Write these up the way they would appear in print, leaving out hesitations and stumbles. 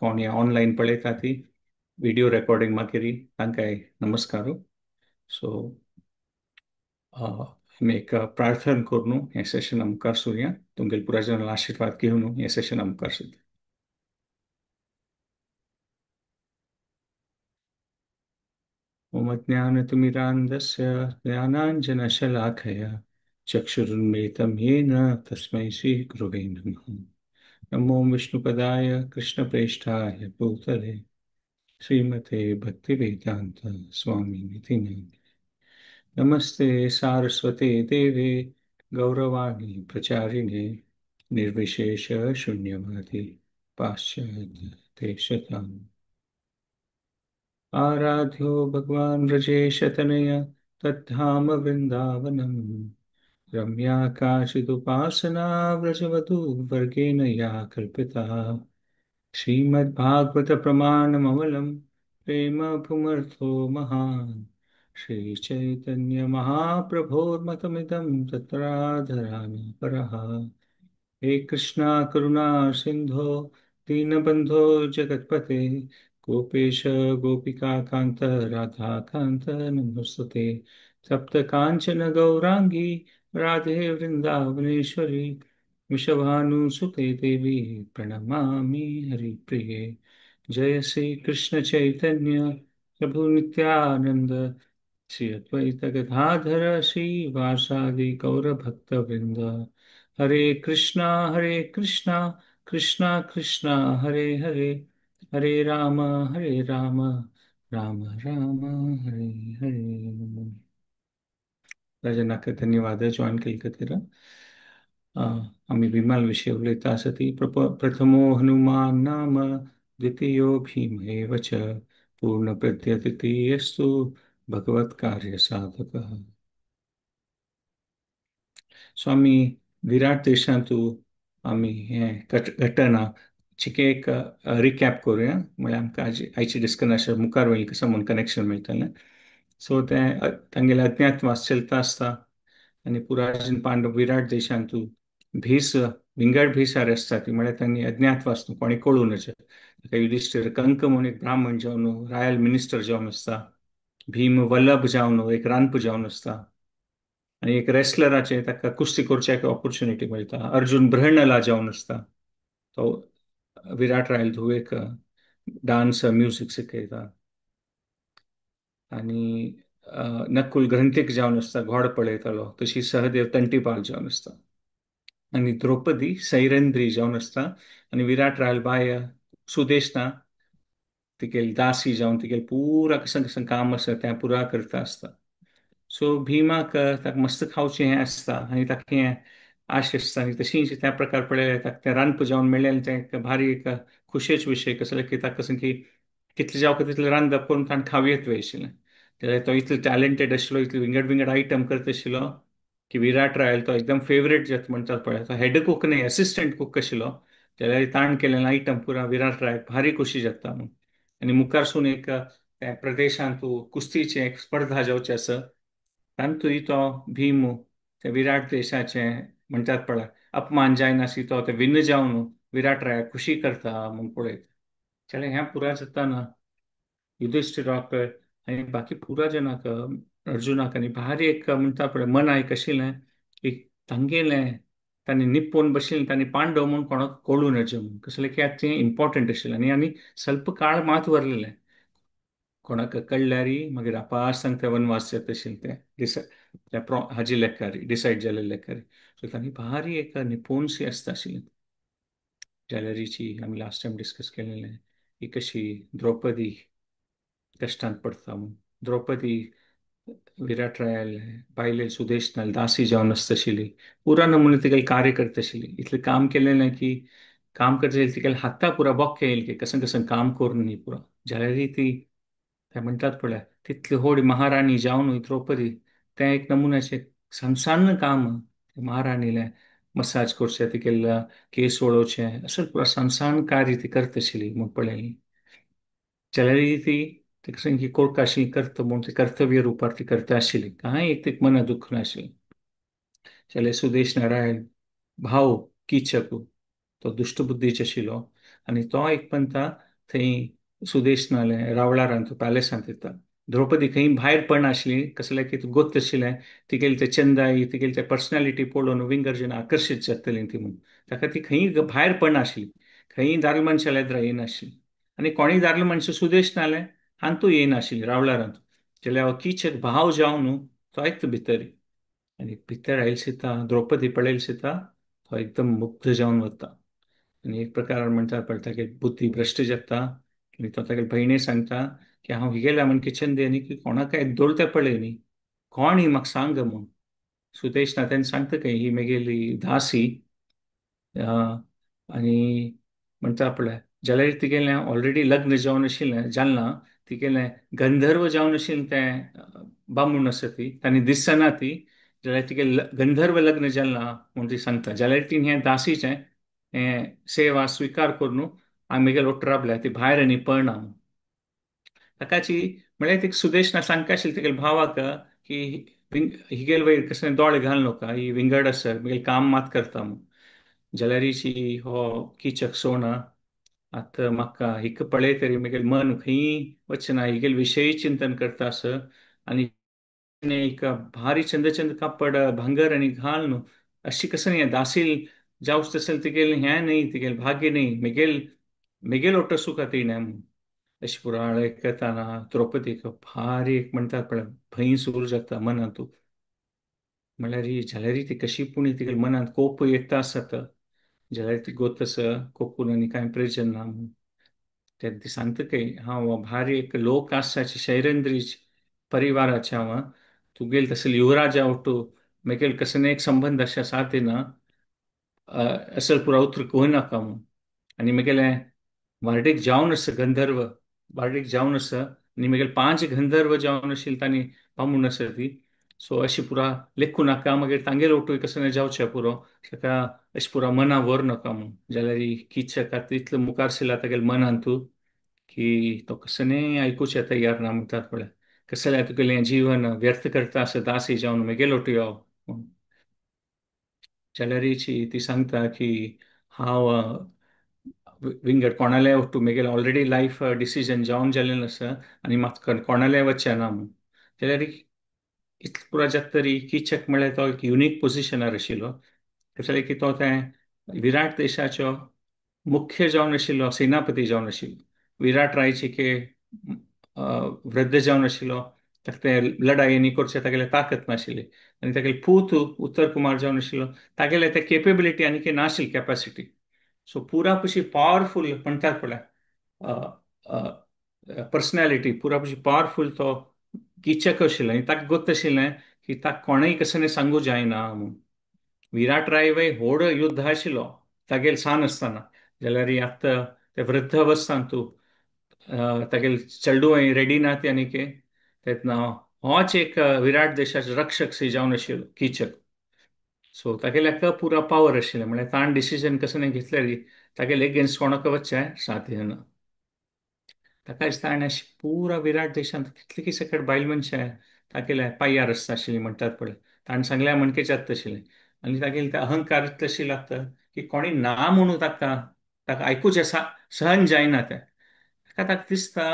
कोण हे ऑनलायन पळयता ती व्हिडिओ रेकॉर्डिंग मागीर तांकांय नमस्कार. सो आमी एक प्रार्थना करून हें सेशन मुखार सुरया. तुमगेले पुराय आशिर्वाद घेवन हें सेशन मुखार सुरया. ओम अज्ञानतिमिरान्धस्य ज्ञानाञ्जनशलाकया चक्षुरुन्मीलितं येन तस्मै श्रीगुरवे नमः. नमो विष्णुपदाय कृष्णप्रेष्ठाय भूतले श्रीमते भक्तिवेदान्त स्वामिनिति नामिने. नमस्ते सारस्वते देवे गौरवाणी प्रचारिणे निर्विशेष शून्यवादी पाश्चात्य देशताम्. आराध्यो भगवान व्रजेशतनय तद्धाम वृंदावनम रम्या काचिदुपासना व्रजवधू वर्गेण या कल्पिता. श्रीमद्भागवत प्रमाणमवलं प्रेम पुमर्थो महान श्री चैतन्य महाप्रभोर्मतमिदं तत्राधरामि परः. हे कृष्णा करुणा सिंधो दीनबंधो जगत्पते गोपेश गोपिका कांत राधा कांत नमोस्तुते. तप्त कांचन गौरांगी राधे वृंदावनेश्वरी वृषभानुसुते देवी प्रणमामि हरिप्रिये. जय श्री कृष्ण चैतन्य प्रभु नित्यानंद श्री अद्वैत गदाधर श्रीवासादि गौर भक्तवृंद. हरे कृष्णा कृष्णा कृष्णा हरे हरे, हरे राम राम राम हरे हरे. राजनाक धन्यवाद जॉईन केले खातीर. आमी विमल विशय उलयता आसा ती प्रथमो हनुमान नाम द्वितीयो भीम एव च पूर्णप्रज्ञ तृतीयस्तु भगवत कार्य साधक. सो आमी विराट देशांतू आमी हें घटना चिके एक रिकॅप करुया, म्हळ्यार आमकां आयची डिस्कशन मुखार वयली कसो म्हूण कनेक्शन मेळटलें. सो तें तांगेलें अज्ञातवास चलता आसता आनी पुराय पांडव विराट देशांतू भेस विंगड भेसार आसता ती, म्हळ्यार तांणी अज्ञातवास न्हू कोणी कळूं नजे. ताका युधिश्ठीर कंक म्हूण एक ब्राह्मण जावन रायल मिनिस्टर जावन आसता, भीम वल्लभ जावन एक रानप जावन आसता आनी एक रेसलराचें ताका कुस्ती करच्याक ऑपोर्चुनिटी मेळटा. अर्जुन बृहणला जावन आसता, तो विराट रायल धुवेक डान्स म्युजीक शिकयता. आनी नकुल ग्रंथीक जावन आसता, घोड पळयतालो, तशी सहदेव तंटीपाल जावन आसता आनी द्रौपदी सैरंद्री जावन आसता. आनी विराट रायल बाय सुदेशना तिगेली दासी जावन तिगेले पुरा कसं कसं काम आसा तें पुरा करता आसता. सो भीमाक ताका मस्त खावचें हें आसता आनी ताका हें आश आसता आनी तशीच त्या प्रकार पळयल्यार ताका तें रांदप जावन मेळ्ळें तें एक भारी एक खुशेच विशय कसलें की ताका कसं की कितलें जावं तितलें रांदप करून ताणें खावयेत वय आशिल्लें. जाल्यार तो इतलो टॅलंटेड आशिल्लो, इतलो विंगड विंगड आयटम करता आशिल्लो की विराट रायल तो एकदम फेवरेट जाता म्हणटात पळय. तो हेड कूक न्हय, असिस्टंट कूक आशिल्लो, जाल्यार ताण केलें आयटम पुरा विराट रायाक भारी खोशी जाता म्हूण. आनी मुखारसून एक त्या प्रदेशांत कुस्तीचें एक स्पर्धा जावची आसा, तातूंतय तो भीम त्या विराट देशाचें म्हणटात पळय अपमान जायनाशी तो ते विन्न जावन विराट रायाक खुशी करता म्हूण पळयता. जाल्यार हें पुरा जाताना युधिश्ठिराक आनी बाकी पुरा जनाक अर्जुनाक आनी भारी एक म्हणटा पळय मना एक आशिल्लें की तांगेलें तांणी निपोवन बशिल्लें, तांणी पांडव म्हूण कोणाक कळूं नजे म्हूण, कसलें की आतां तें इम्पोर्टंट आशिल्लें. आनी आनी स्वल्प काळ मात वरलेलें, कोणाक कळ्ळ्यार मागीर अपास तांकां वनवास जाता आशिल्लें तें डिसायड त्या हाजी लेखारी डिसायड जाल्ले लेखारी. सो तांणी भारी एक निपोनशी आसता आशिल्लें. जाल्यारीची आमी लास्ट टायम डिस्कस केलेलें की कशी द्रौपदी कश्टांत पडटा म्हूण. द्रौपदी विराट रायाले बायले सुदेशनाल दासी जावन आसता आशिल्ली, पुरा नमुने तिगेलें कार्य करता आशिल्ली. इतलें काम केलें की काम करता आशिल्ली तिगेले हाता पुरा बोक्के येयले की कसं कसं काम करून न्ही पुरा. जाल्यार ती ते म्हणटात पळय तितली व्हड महाराणी जावन द्रौपदी तें एक नमुन्याचें सान काम महाराणीलें मसाज करचें, तिगेले केस वळोवचें, अशें पुरा सान कार्य ती करता आशिल्ली म्हूण पळयली. जाल्यार ती कशें की कोळकाशी करता म्हूण ती कर्तव्य रुपार ती करता आशिल्ली, कांय एक तिका मना दुख्ख नाशिल्लें. जाल्यार सुदेश नारायण भाव किचक तो दुश्टबुद्धीचो आशिल्लो आनी तो एक पंता थंय सुदेशनालें रावळारांत पॅलेसांत येता. द्रौपदी खंय भायर पडनाशिल्ली, कसलें कितें गोत्त आशिल्लें तिगेली ते चंदाई, तिगेली ते पर्सनॅलिटी पळोवन विंगड जन आकर्शीत जातली ती म्हूण ताका ती खंय भायर पडनाशिल्ली, खंय दादले मनशाल्या येद्रा येनाशिल्ली आनी कोणीय दादले मनशां सुदेश नाले हांतू येनाशिल्ली रावळारांत. जाल्यार हो किचक भाव जावन तो येता भितर आनी भितर आयल सीता द्रौपदी पळयल सीता तो एकदम मुग्ध जावन वता आनी एक प्रकार म्हणटा पळटा की बुद्धी भ्रश्ट जाता आनी तो तागेले भयणी सांगता की हांव हिगेल्या म्हण किचन दी आनी की कोणाक दोळते पळय न्ही, कोण ही म्हाका सांग म्हूण. सुदेश ना तेन्ना सांगता काय ही मेगेली दासी आनी म्हणटा पळय जाल्यार तिगेलें ऑलरेडी लग्न जावन आशिल्लें जालां, तिगेलें गंधर्व जावन आशिल्लें तें बामूण आसा ती तांणी दिसना ती, जाल्यार तिगे गंधर्व लग्न जालां म्हूण ती सांगता. जाल्यार तिणें हें दासीचें हें सेवा स्विकार करून आमी मेगेलो राबल्या ती भायर आनी पळना म्हूण. ताकाची म्हळ्यार तिका सुदेशना सांगता आशिल्लें तिगेल्या भावाक की हिगेल वयर कसले दोळे घाल नाका, ही विंगड आसा, मेगेलें काम मात करता म्हूण. जाल्यारीची हो किचक सोणा आतां म्हाका हिका पळय तरी मेगेलें मन खंय वचना, हिगेले विशयी चिंतन करता आस आनी एक भारी चंद चंद कापड भांगर आनी घाल न्हू अशी कसं न्ही दासील जावच तशें तिगेलें हें न्ही, तिगेलें भाग्य न्ही, मेगेल मेगेल ओट्टो सुखा तिणें म्हूण. अशें पुराय आयकतना द्रौपदीक भारी एक म्हणटा पळय भंय सुरू जाता मनांत. म्हणल्यार ही जाल्यार ती कशी पूण तिगेल्या मनांत कोप येता आसत जाल्यार ती गोत आसा कोपून आनी कांय प्रयोजन ना म्हूण. तेन्ना ती सांगता काय हांव भारी एक लोक आसाचे शैरेंद्री परिवाराचे हांव, तुगेल तसले युवराजा ओटू मेगेल कसले एक संबंद अशें साध्य ना, असल पुरा उतर कोय नाका म्हूण. आनी मेगेलें वार्डीक जावन आसा गंधर्व, वार्डीक जावन आसा आनी मेगेले 5 गंधर्व जावन आशिल्ले तांणी बामूण आसा ती. सो अशें पुरा लेखूं नाका, मागीर तांगेर ओटूय कसलें जावचें पुरो ताका अशें पुरा मना व्हर नाका म्हूण. जाल्यार ही किचक आतां इतलो मुखार सरला तागेल्या मनान तूं की तो कसलें आयकुचें तयार ना म्हणटात पळय, कसलें तुगेलें जीवन व्यर्थ करता आसा दासी जावन मेगेल ओटू यो म्हूण. जाल्यारीची ती सांगता की हांव विंगड कोणाले ओटू मेगेलें ऑलरेडी लायफ डिसिजन जावन जालें आसा आनी म्हाका कोणाले वचचें ना म्हूण. जाल्यार इतलें पुरो जाता तरी किचक म्हळ्यार तो एक युनीक पोजिशनार आशिल्लो, कसलें की तो तें विराट देशाचो मुख्य जावन आशिल्लो, सेनापती जावन आशिल्लो. विराट रायचे के वृद्ध जावन आशिल्लो, ताका ते लडाई करचे तागेले ताकत नाशिल्ली आनी तागेले पूत उत्तर कुमार जावन आशिल्लो, तागेले ते केपेबिलिटी आनी कितें नाशिल्ली कॅपेसिटी. सो पुरा पशी पावरफूल म्हणटात पळय पर्सनॅलिटी, पुरा पशी पावरफूल तो किचक आशिल्लो आनी ताका गोत्त आशिल्लें की ताका कोणेय कसलें सांगू जायना म्हूण. विराट राय वय व्हड युद्ध आशिल्लो तागेल सान आसतना, जाल्यार आतां ते वृद्ध अवस्थांत तूं तागेले चेडूं रेडी ना ती आनी कितें तेन्ना होच एक विराट देशाचो रक्षक सी जावन आशिल्लो किचक. सो तागेल्या पुरा पावर आशिल्लें, म्हळ्यार ताण डिसिजन कसलें घेतल्यार तागेले एगेन्स्ट कोणाक वचचें साध्य ना. ताका दिसता आनी अशें पुरा विराट देशांत कितले सकट बायल मनशां तागेल्या पांयार आसता आशिल्लीं म्हणटात पळय, ताणें सांगल्या म्हणके जाता आशिल्लें आनी तागेले ते अहंकार इतले आशिल्ले लागता की कोणी ना म्हणून ताका ताका आयकुचें सहन जायना तें. ताका ताका दिसता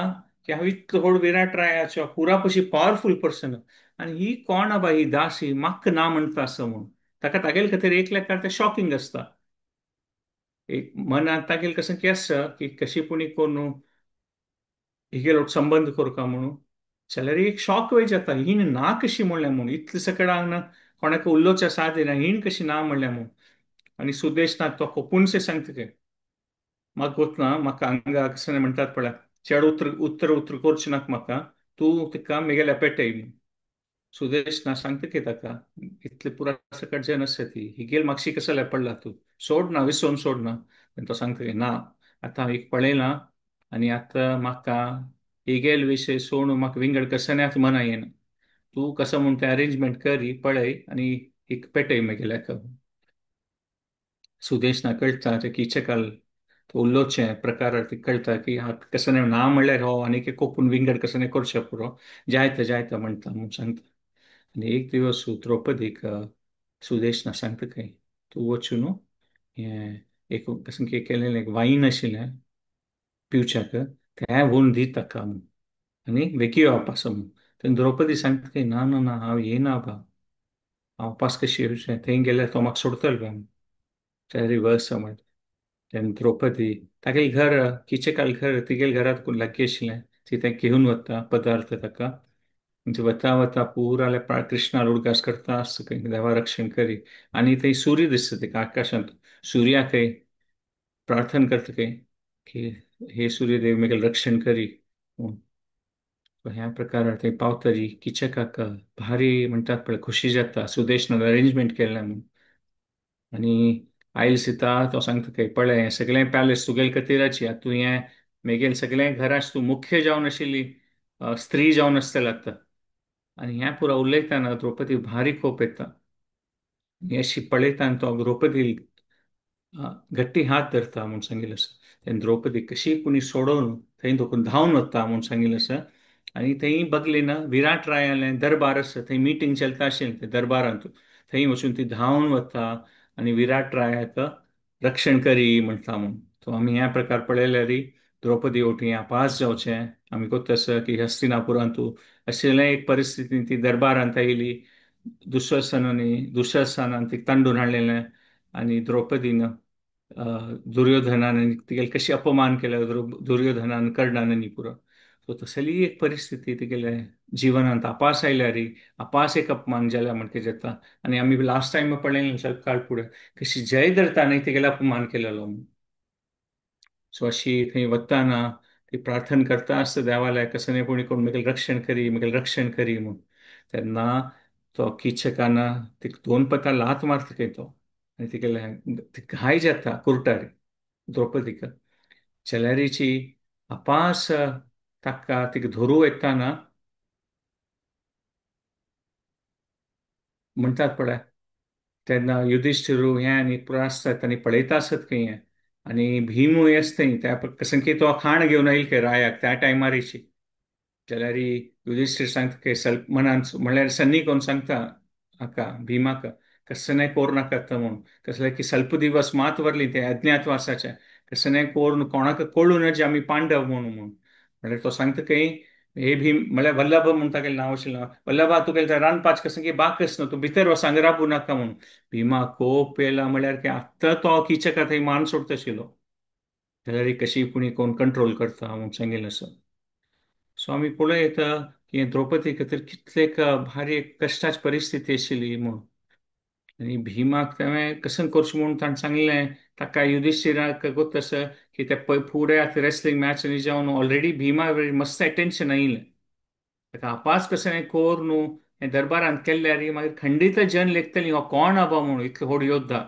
की हांव इतलो व्हड विराट रायाचो पुरा पशी पावरफूल पर्सन आनी ही कोण आबा ही दासी म्हाका ना म्हणटा आसा म्हूण. ताका तागेले खातीर एक लेखार तें शॉकिंग आसता. एक मनांत तागेले कसं की आसता की कशी पुणी करून हिगेलो संबंद करका म्हणून, जाल्यार एक शॉक वय जाता हिण ना कशी म्हणलें म्हूण, इतले सकडांग कोणाक उलोवचें साध्य ना, हिण कशी ना म्हणलें म्हूण. आनी सुदेश ना तो कोपूनशें सांगता ते म्हाका गोत ना, म्हाका हांगा कसलें म्हणटात पळय चड उतर उत्तर उतर करचें नाका म्हाका, तूं तिका मेगेल्या पेटय म्हूण. सुदेश ना सांगता की ताका इतले पुरा सकट जन आसा ती हिगेल मागशी कसले पडला तूं, सोड ना विसोवन सोड ना. आनी तो सांगता की ना आतां हांव एक पळयलां आनी आतां म्हाका हिगेल विशय सोडून म्हाका विंगड कसलें आतां मना येना, तूं कसो म्हूण तें अरेंजमेंट करी पळय आनी एक पेटय मेगेल्याक. सुदेश ना कळटा ते किचकाल तो उलोवचें प्रकार ती कळटा की हा कसलें ना म्हणल्यार हो आनी कोपून विंगड कसलें करचें पुरो जायते जायते म्हणटा म्हूण सांगता. आनी एक दिवस द्रौपदीक सुदेश ना सांगता खंय तूं वचून न्हू हें एक कसलें कितें केलेलें एक वायन आशिल्लें पिवच्याक तें व्हरून दी ताका म्हूण आनी बेगी यो वापास म्हूण. तेन्ना द्रौपदी सांगता की ना ना ना, हांव येना बा, हांव वापास कशी येवचें, थंय गेल्यार तो म्हाका सोडतलो बा म्हूण. रिवर्स म्हण. तेन्ना द्रौपदी तागेलें घर किचकाल घर तिगेले घरांत कोण लागीं आशिल्लें, ती तें घेवन वता पदार्थ ताका. म्हणजे वता वता पुराले कृष्णा उडगास करता आसता खंय देवा रक्षण करी. आनी थंय सूर्य दिसता तेका आकाशांत, सुर्याकय प्रार्थना करता खंय की हे सूर्यदेव म्हगेलें रक्षण करी म्हूण. ह्या प्रकारार थंय पावतरी किचकाक भारी म्हणटात पळय खोशी जाता, सुदेशन अरेंजमेंट केलें म्हूण. आनी आयल सीता तो सांगता खंय पळय हें सगळें पॅलेस तुगेले खातीराची, आतां तूं हें मेगेल सगळें घराच तूं मुख्य जावन आशिल्ली स्त्री जावन आसतलें आतां. आनी ह्या पुरा उलयतना द्रौपदी भारी कोप येता. आनी अशी पळयता आनी तो द्रौपदी घट्टी हात धरता म्हूण सांगिल्लें आसा. तेन्ना द्रौपदी कशी कोणी सोडोवन थंय दोकून धांवन वता म्हूण सांगिल्लें आसा. आनी थंय बगलेन विराट रायालें दरबार आसा, थंय मिटींग चलता आशिल्लें ते दरबारांत, थंय वचून ती धांवन वता आनी विराट रायाक रक्षण करी म्हणटा म्हूण. सो आमी ह्या प्रकार पळयल्यार द्रौपदी वटी पास जावचें आमी कोत्ता आसा की हस्तिनापुरांतू आशिल्लें एक परिस्थिती ती दरबारांत आयली, दुःशासनान तिका तांडून हाडलेलें आनी द्रौपदीन दुर्योधनान तिगेले कशी अपमान केलो दुर्योधनान कर्णान आनी पुरो. सो तसली एक परिस्थिती तिगेले जिवनांत अपास आयल्यार अपास एक अपमान जाला म्हण कितें जाता. आनी आमी लास्ट टायम पळयलें ಸ್ವಲ್ಪ काळ फुडें कशी जयद्रथान तिगेलो अपमान केलेलो म्हूण. सो अशी थंय वताना ती प्रार्थना करता आसता देवाल्या कसो न्ही कोणी कोण म्हगेलें रक्षण करी, म्हगेलें रक्षण करी म्हूण. तेन्ना तो किचकान तिका दोन पता लात मारता खंय तो आनी तिगेले घाय जाता कुर्टार द्रौपदीक. चेल्यारीची अपास ताका तिका धरू येताना म्हणटात पळय तेन्ना युधिश्ठीरू हें आनी पुरो आसतात आनी पळयता आसत खंय हें. आनी भीमूय आसता त्या कसं की तो खाण घेवन आयल खंय रायाक त्या टायमारीची. जाल्यार युधिश्ठीर सांगता की सल्प मनान म्हणल्यार सन्नी कोण सांगता हाका भीमाक कसं नाही कोर नाका म्हूण, कसलें की सल्प दिवस मात वरली ते अज्ञातवासाचे, कसं नाही कोर कोणाक कळून जे आमी पांडव म्हणून म्हूण. म्हणल्यार तो सांगता की हे भीम म्हणल्यार वल्लभ म्हूण तागेलें नांव आशिल्लें, वल्लभा तुगेलें तें रांदपाच कसं की बाकस न्हू, तूं भितर वच हांगा राबू नाका म्हूण. भीमा कोप येयला म्हणल्यार की आत्तां तो किचका थंय मान सोडटा आशिल्लो. जाल्यार कशी पुणी कोण कंट्रोल करता म्हूण सांगिल्लें आसा. सो आमी पळयता की द्रौपदी खातीर कितले भारी कश्टाची परिस्थिती आशिल्ली म्हूण. आनी भीमाक तेणें कशें करचें म्हूण ताणें सांगलें ताका युधिश्ठिराक गोत आसा की ते पळय फुडें आतां रेसलिंग मॅच आनी जावन ऑलरेडी भीमा मस्त अटेन्शन आयिल्लें. ताका आपास कशें कोर न्हू हें दरबारांत केल्ल्यार मागीर खंडीत जन लेखतली हो कोण आबा म्हूण इतलो व्हड योद्धा.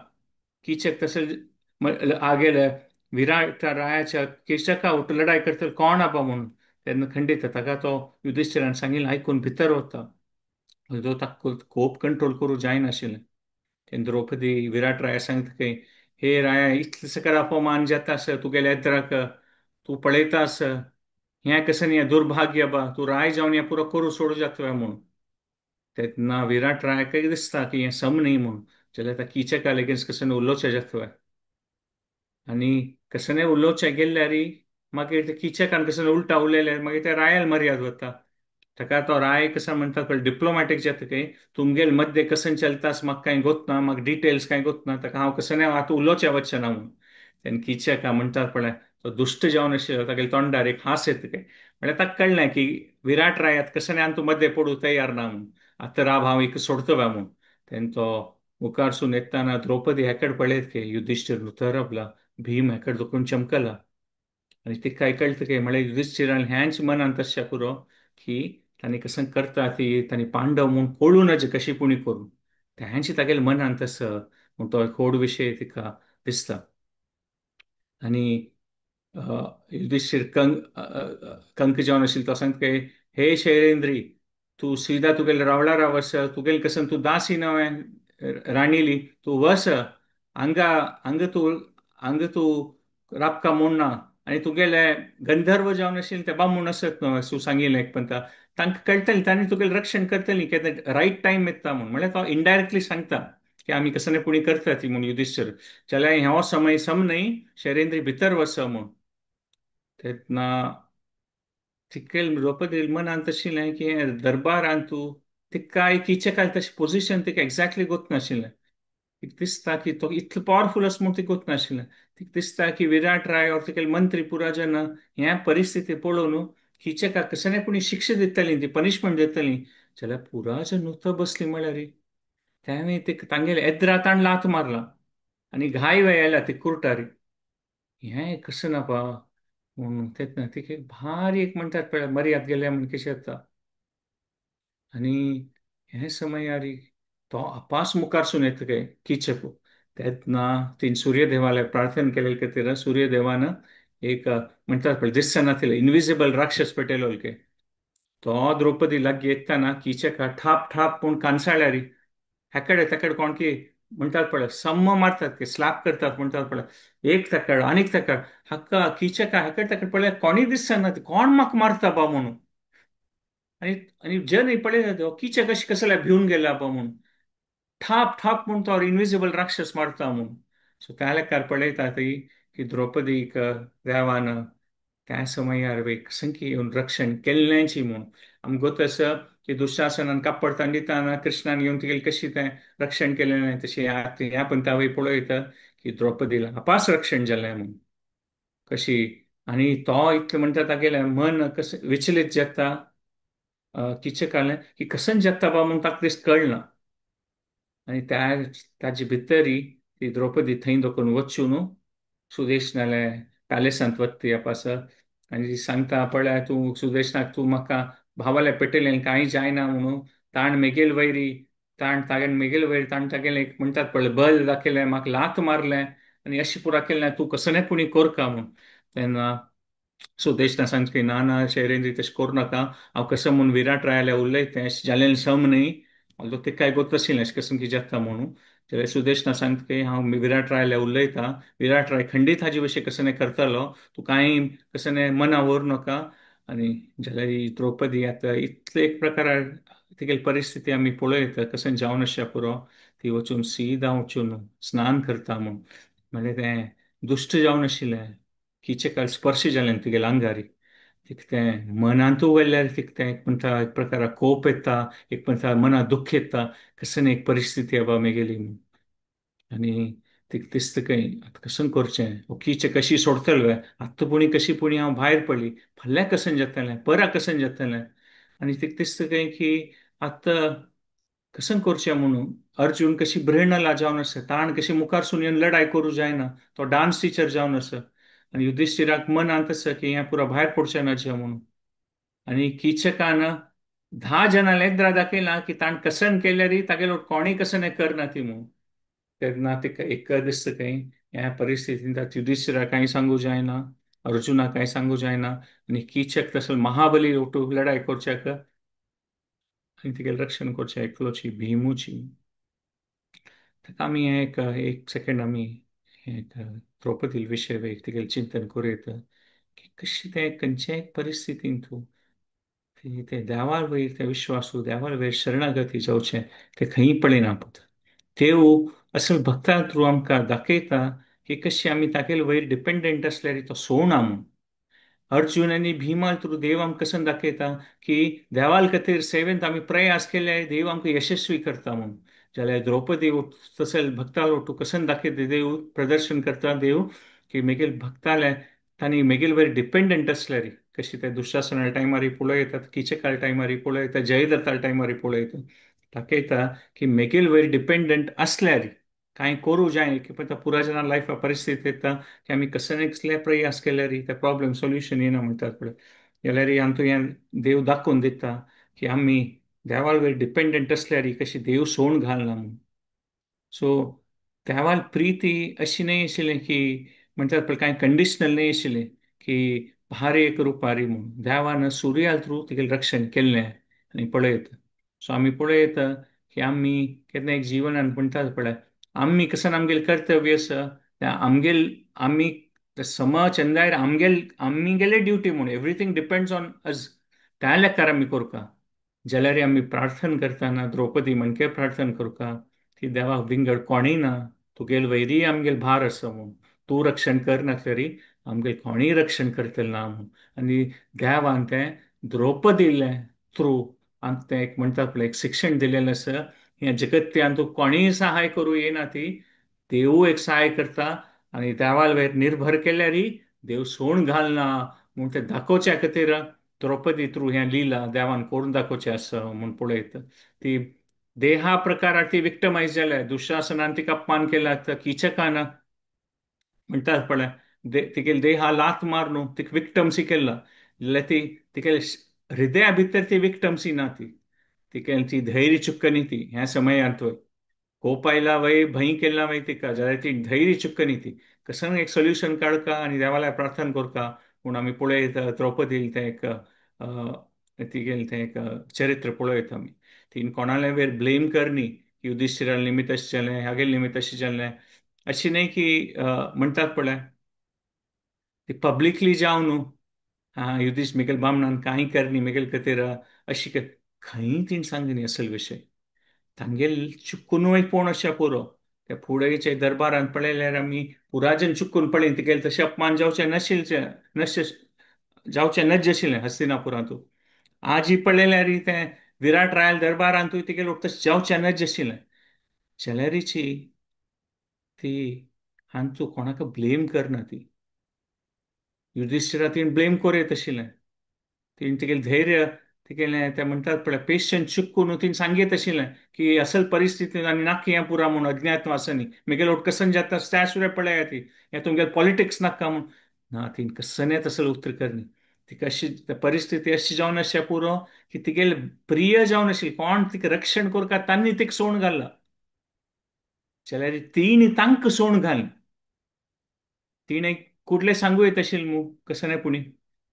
किचक तशें आगेले विराट रायाच्या किचका लडाय करतले कोण आबा म्हूण. तेन्ना खंडीत ताका तो युधिश्ठिरान सांगिल्लें आयकून भितर वता. तो ताका कोप कंट्रोल करूं जायनाशिल्लें. तेन्ना द्रौपदी विराट राया सांगता की हे राया इतले सकर अपमान जाता आसा तुगेल्या येद्राक, तूं पळयता आसा हें कशें न्ही दुर्भाग्य बा, तूं राय जावन हें पुरो करूं सोडूं जाता म्हूण. तेन्ना विराट रायाक दिसता की हें सम न्ही म्हूण. जाल्यार आतां किचका लेगीत कशें उलोवचें जाता आनी कशें न्ही उलोवचें गेल्यार मागीर ते किचकान कशें उल्टा उलयल्यार मागीर ते रायाल मर्याद वता. ताका तो राय कसो म्हणटा पळय डिप्लोमॅटीक जाता खंय तुमगेल मध्य कशें चलता म्हाका कांय गोत ना, म्हाका डिटेल्स कांय गोत ना, ताका हांव कशें न्ही आतां उलोवचें वचचें ना म्हूण. तेन्ना किचका म्हणटात पळय तो दुश्ट जावन आशिल्लो तागेल्या तोंडार एक हांस येता खंय. म्हणल्यार ताका कळ्ळें की विराट रायात कशें न्ही आनी तूं मदें पडूं तयार ना म्हूण, आतां राव हांव एक सोडतो बा म्हूण. तेन्ना तो मुखारसून येतना द्रौपदी हेकड पळयत की युधिश्ठीर उतरपला, भीम हेकड दुखून चमकला. आनी तिका कळटा की म्हणल्यार युधिश्ठिरान ह्यांच मनान तशें पुरो की तांणी कसं करता ती तांणी पांडव म्हूण कळूं नज कशी पुणी करून तेंच तागेले मनान तसो म्हूण तो एक व्हड विशय तिका दिसता. आनी युधिश्ठीर कंक जावन आशिल्लो तो सांगता की हे शैलेंद्री तूं सीधा तुगेले रावळारा वस, तुगेले कसन तूं दासी न्हय राणीली, तूं वस हांगा हांगा तूं हांगा तूं राबका म्हूण ना. आनी तुगेले गंधर्व जावन आशिल्ले ते बामूण आसत न्हय तूं सांगिल्लें एक पंता तांकां कळटलें तांणी तुगेलें रक्षण करतलीं केन्ना रायट टायम येता म्हूण. म्हणल्यार तो इनडायरेक्टली सांगता की आमी कसो पुणी करता ती म्हूण युधिश्ठीर. जाल्यार हो समय सम न्हय शैलेंद्री भितर वस म्हूण. तेन्ना तिकेल द्रौपदी मनांत आशिल्लें की दरबारांत तूं तिका किचकाल तशें पोजिशन तिका एग्जॅक्टली गोत नाशिल्लें. तिका दिसता की तो इतलो पावरफुल आसा म्हूण तिका गोत नाशिल्लें. तिका दिसता की विराट राय ऑर तिगेले मंत्री पुराजन ह्या परिस्थिती पळोवन किचकाक कशें पुणी शिक्षा दितली, ती पनिशमेंट दितली. जाल्यार पुराजन नुतो बसली म्हळ्यार तेणें तिका तांगेले एद्रा ताण लात मारला आनी घाय वेयला ती कुर्टारी. हें कसं ना पा म्हणून तेन्ना तिका एक भारी एक म्हणटात पळय मर्याद गेल्या म्हण कशें जाता. आनी हे समयारी तो अपास मुखारसून येता काय किचक. तेन्ना तीन सूर्यदेवाले प्रार्थना केले खातीर सूर्यदेवान एक म्हणटात पळय दिसना तिले इनविजिबल राक्षस पेटयलो के तो द्रौपदी लागीं येतना किचका ठाप ठाप पूण कानसाळ्यारी हेकडे तेकडे कोण की म्हणटात पळय सम्म मारतात की स्लॅप करतात म्हणटात पळय एक तेकड आनीक तेकड हाका किचका हेकडे तेकड पळय कोणीय दिसना कोण म्हाका मारता बा म्हणून. आनी आनी जन पळयता तो किचक अशें कसले भिवन गेला बा म्हणून ठाप ठाप म्हूण तो इनविजिबल राक्षस मारता म्हणून. सो त्या लेखार पळयता ती की द्रौपदीक देवान त्या समयार एक संकी येवन रक्षण केल्ल्याची म्हूण. आमकां गोत आसा की दुशासनान कापड तांडिताना कृष्णान येवन तुगेलें कशी तें रक्षण केलें तशें ह्या पंथावय पळयता की द्रौपदीला अपास रक्षण जालें म्हूण कशी. आनी तो इतलें म्हणटा तागेलें मन कशें विचलीत जाता किचकालें की कसन जाता बा म्हूण ताका दीस कळना. आनी त्या ताजे भितरी ती द्रौपदी थंय दखून वचून न्हू सुदेशनाले पॅलेसांत वता ती आपास. आनी ती सांगता पळय तूं सुदेशनाक तूं म्हाका भावाले पेटयलें कांय जायना म्हणून ताण मेगेल वैरी ताण तागेन मेगेल वैर ताण तागेलें एक म्हणटात पळय बल दाखयलें म्हाका लात मारलें आनी अशें पुरा केलें तूं कसलें पुणी कोरका म्हूण. तेन्ना सुदेशना सांगता की ना ना शैरेंद्री तशें करूं नाका, हांव कसो म्हूण विराट रायाल्या उलयतें अशें जालें सम न्ही although तिकाय गोत आशिल्लें अशें कसम की जाता म्हणून. जाल्यार सुदेशना सांगता की हांव विराट रायाल्या उलयतां, विराट राय खंडीत हाजे भशेन कसो करतालो, तूं कांय कसो मना व्हरूं नाका. आनी जाल्यार ही द्रौपदी आतां इतले एक प्रकार तिगेली परिस्थिती आमी पळयता कशें जावन आसच्या पुरो ती वचून सीधा वचून स्नान करता म्हूण. म्हणल्यार तें दुश्ट जावन आशिल्लें किचकाल स्पर्श जालें तुगेल्या आंगारी तिका तें मनांतू व्हेल्यार तिका तें एक म्हणटा एक प्रकार कोप येता, एक म्हणटा मनाक दुख्ख येता कशें एक परिस्थिती आबा मेगेली म्हूण. आनी तिका दिसता खंय आतां कशें करचें, किचक कशी सोडटलें आतां पुणी कशी पुणी हांव भायर पडली फाल्यां कशें जातलें परा कशें जातलें. आनी तिका दिसता खंय की आतां कशें करचें म्हणून. अर्जुन कशी ब्रेणला जावन आसा ताण कशी मुखारसून येवन लढाय करूं जायना, तो डान्स टिचर जावन आसा. आनी युधिश्ठिराक मनांत आसा की हें पुरा भायर पडचें ना जें म्हणून. आनी किचकान 10 जाणां लेद्रा दाखयला की ताण कसन केल्यार तागेलो कोणूय कसन करना ती म्हणून. तेन्ना तिका एक दिसता खंय ह्या परिस्थितींत युधिश्ठिराक कांय सांगू जायना, अर्जुनाक कांय सांगू जायना. आनी किचक तसो महाबली ओटू लढाय करच्याक आनी तिगेलें रक्षण करचें एकलोची भीमूची. ताका आमी एक एक सेकेंड आमी एक द्रौपदी विशय एक तिगेलें चिंतन करूं येता की कशें तें खंयच्याय परिस्थितींत तूं ते देवार वयर ते विश्वासू देवार वयर शरणागती जावचें तें खंयी पळयना पुता. देव असल भक्ता थ्रू आमकां दाखयता की कशें आमी तागेले वयर डिपेंडंट आसल्यार तो सोडना म्हूण. अर्जुन आनी भीमा थ्रू देव आमकां कशें दाखयता की देवाल खातीर सेवेंत आमी प्रयास केले देव आमकां यशस्वी करता म्हूण. जाल्यार द्रौपदी तशें भक्ताल ओटू कशें दाखयता देव प्रदर्शन करता देव की मेगेल भक्ताले तांणी मेगेल वयर डिपेंडंट आसल्यार कशी ते दुशासना टायमार पळयतात, किचकाल टायमार पळयता, जयदत्ता टायमार पळयता, दाखयता की मेगेल वयर डिपेंडंट आसल्यार कांय करूं जाय की पळय पुरा जाणां लायफा परिस्थिती येता की आमी कसले कसले प्रयास केल्यार ते प्रॉब्लम सोल्युशन येना म्हणटात पळय. जाल्यार आमकां हें देव दाखोवन दिता की आमी देवाल वयर डिपेंडंट आसल्यार कशी देव सोण घालना म्हूण. सो देवाल प्रिती अशी न्हय आशिल्लें की म्हणटात पळय कांय कंडिशनल न्हय आशिल्लें की भारी एक रुपारी म्हूण. देवान सुर्या थ्रू तिगेलें रक्षण केल्लें आनी पळयता. सो आमी पळयता की आमी केन्ना एक जिवनान म्हणटात पळय आमी कशें आमगेलें कर्तव्य आसा तें आमगेल आमी समाज चंदायर आमगेल आमगेले ड्युटी म्हूण एवरीथींग डिपेंड्स ऑन अस त्या लेखार आमी करता. जाल्यार आमी प्रार्थना करतना द्रौपदी म्हणके प्रार्थना करता की देवा विंगड कोणूय ना, तुगेल वैरी आमगेल भार आसा म्हूण, तूं रक्षण कर नासल्यार आमगेलें कोणीय रक्षण करतलें ना म्हूण. आनी देवान तें द्रौपदीलें थ्रू आमकां तें एक म्हणटा पळय एक शिक्षण दिलेलें आसा, ह्या जगत्यान तुका कोणीय सहाय करूं येना ती देवू एक सहाय करता आनी देवाल वयर निर्भर केल्यारय देव सोण घालना म्हूण तें दाखोवच्या खातीर द्रौपदी थ्रू हें लिला देवान करून दाखोवचें आसा म्हूण पळयता. ती देहा प्रकाराक ती विक्टमायज जाल्या, दुशासनान तिका अपमान केला, किचकान म्हणटात पळय तिगेले देहा लात मारून तिका विक्टमसी केला, जाल्यार ती तिगेले हृदया भितर ती विक्टमसी ना, ती तिगेली ती धैर्य चुक्कनी ती ह्या समयांत कोप आयला वय भंय केला वय तिका, जाल्यार ती धैर्य चुक्कनी ती कसं एक सोल्युशन काडका आनी देवाला प्रार्थना करका म्हूण आमी पळयता द्रौपदील तें एक तिगेलें तें एक चरित्र पळयता आमी. तीन कोणाले वयर ब्लेम करनी की युधिश्ठिरा निमित्त अशें जालें, हागेले निमित्त अशें जालें, अशें न्हय की म्हणटात पळय ती पब्लिकली जावं न्हू आं युधिश्ठ मिगेल बामणान कांय करनी मिगेल खातीर अशी खंय तीण सांगनी असल विशय तांगेल चुकूनय पोण अशें पुरो. त्या फुडेंचे दरबारांत पळयल्यार आमी पुराजन चुकून पळयन तिगेले तशें अपमान जावचें नाशिल्लें, नशे जावचें नज आशिल्लें हस्तिनापुरांतू. आजी पळयल्यार तें विराट रायल दरबारांतूय तिगेले तशें जावचें नज आशिल्लें. जाल्यारीची ती हांचो कोणाक ब्लेम करना, ती युधिश्ठिरा तिणें ब्लेम करूं येत आशिल्लें, तिणें तिगेलें धैर्य तिगेलें तें म्हणटात पळय पेशंस चुकून तिणें सांगीत आशिल्लें की असल परिस्थितीन आनी नाका हें पुरा म्हूण अज्ञातवासांनी मिगेल ओट कसन जाता त्या सुद्दां पळया ती हें तुमगेलें पॉलिटिक्स नाका म्हूण ना, तिणें कसनें तसलें उतर करनी. तिका अशी परिस्थिती अशी जावन आसच्या पुरो की तिगेलें प्रिय जावन आशिल्लें कोण तिका रक्षण करता तांणी तिका सोण घाला, जाल्यार तिणें तांकां सोण घालें. तिणें कुडलें सांगू येत आशिल्लें मू कसं नाही पुणी,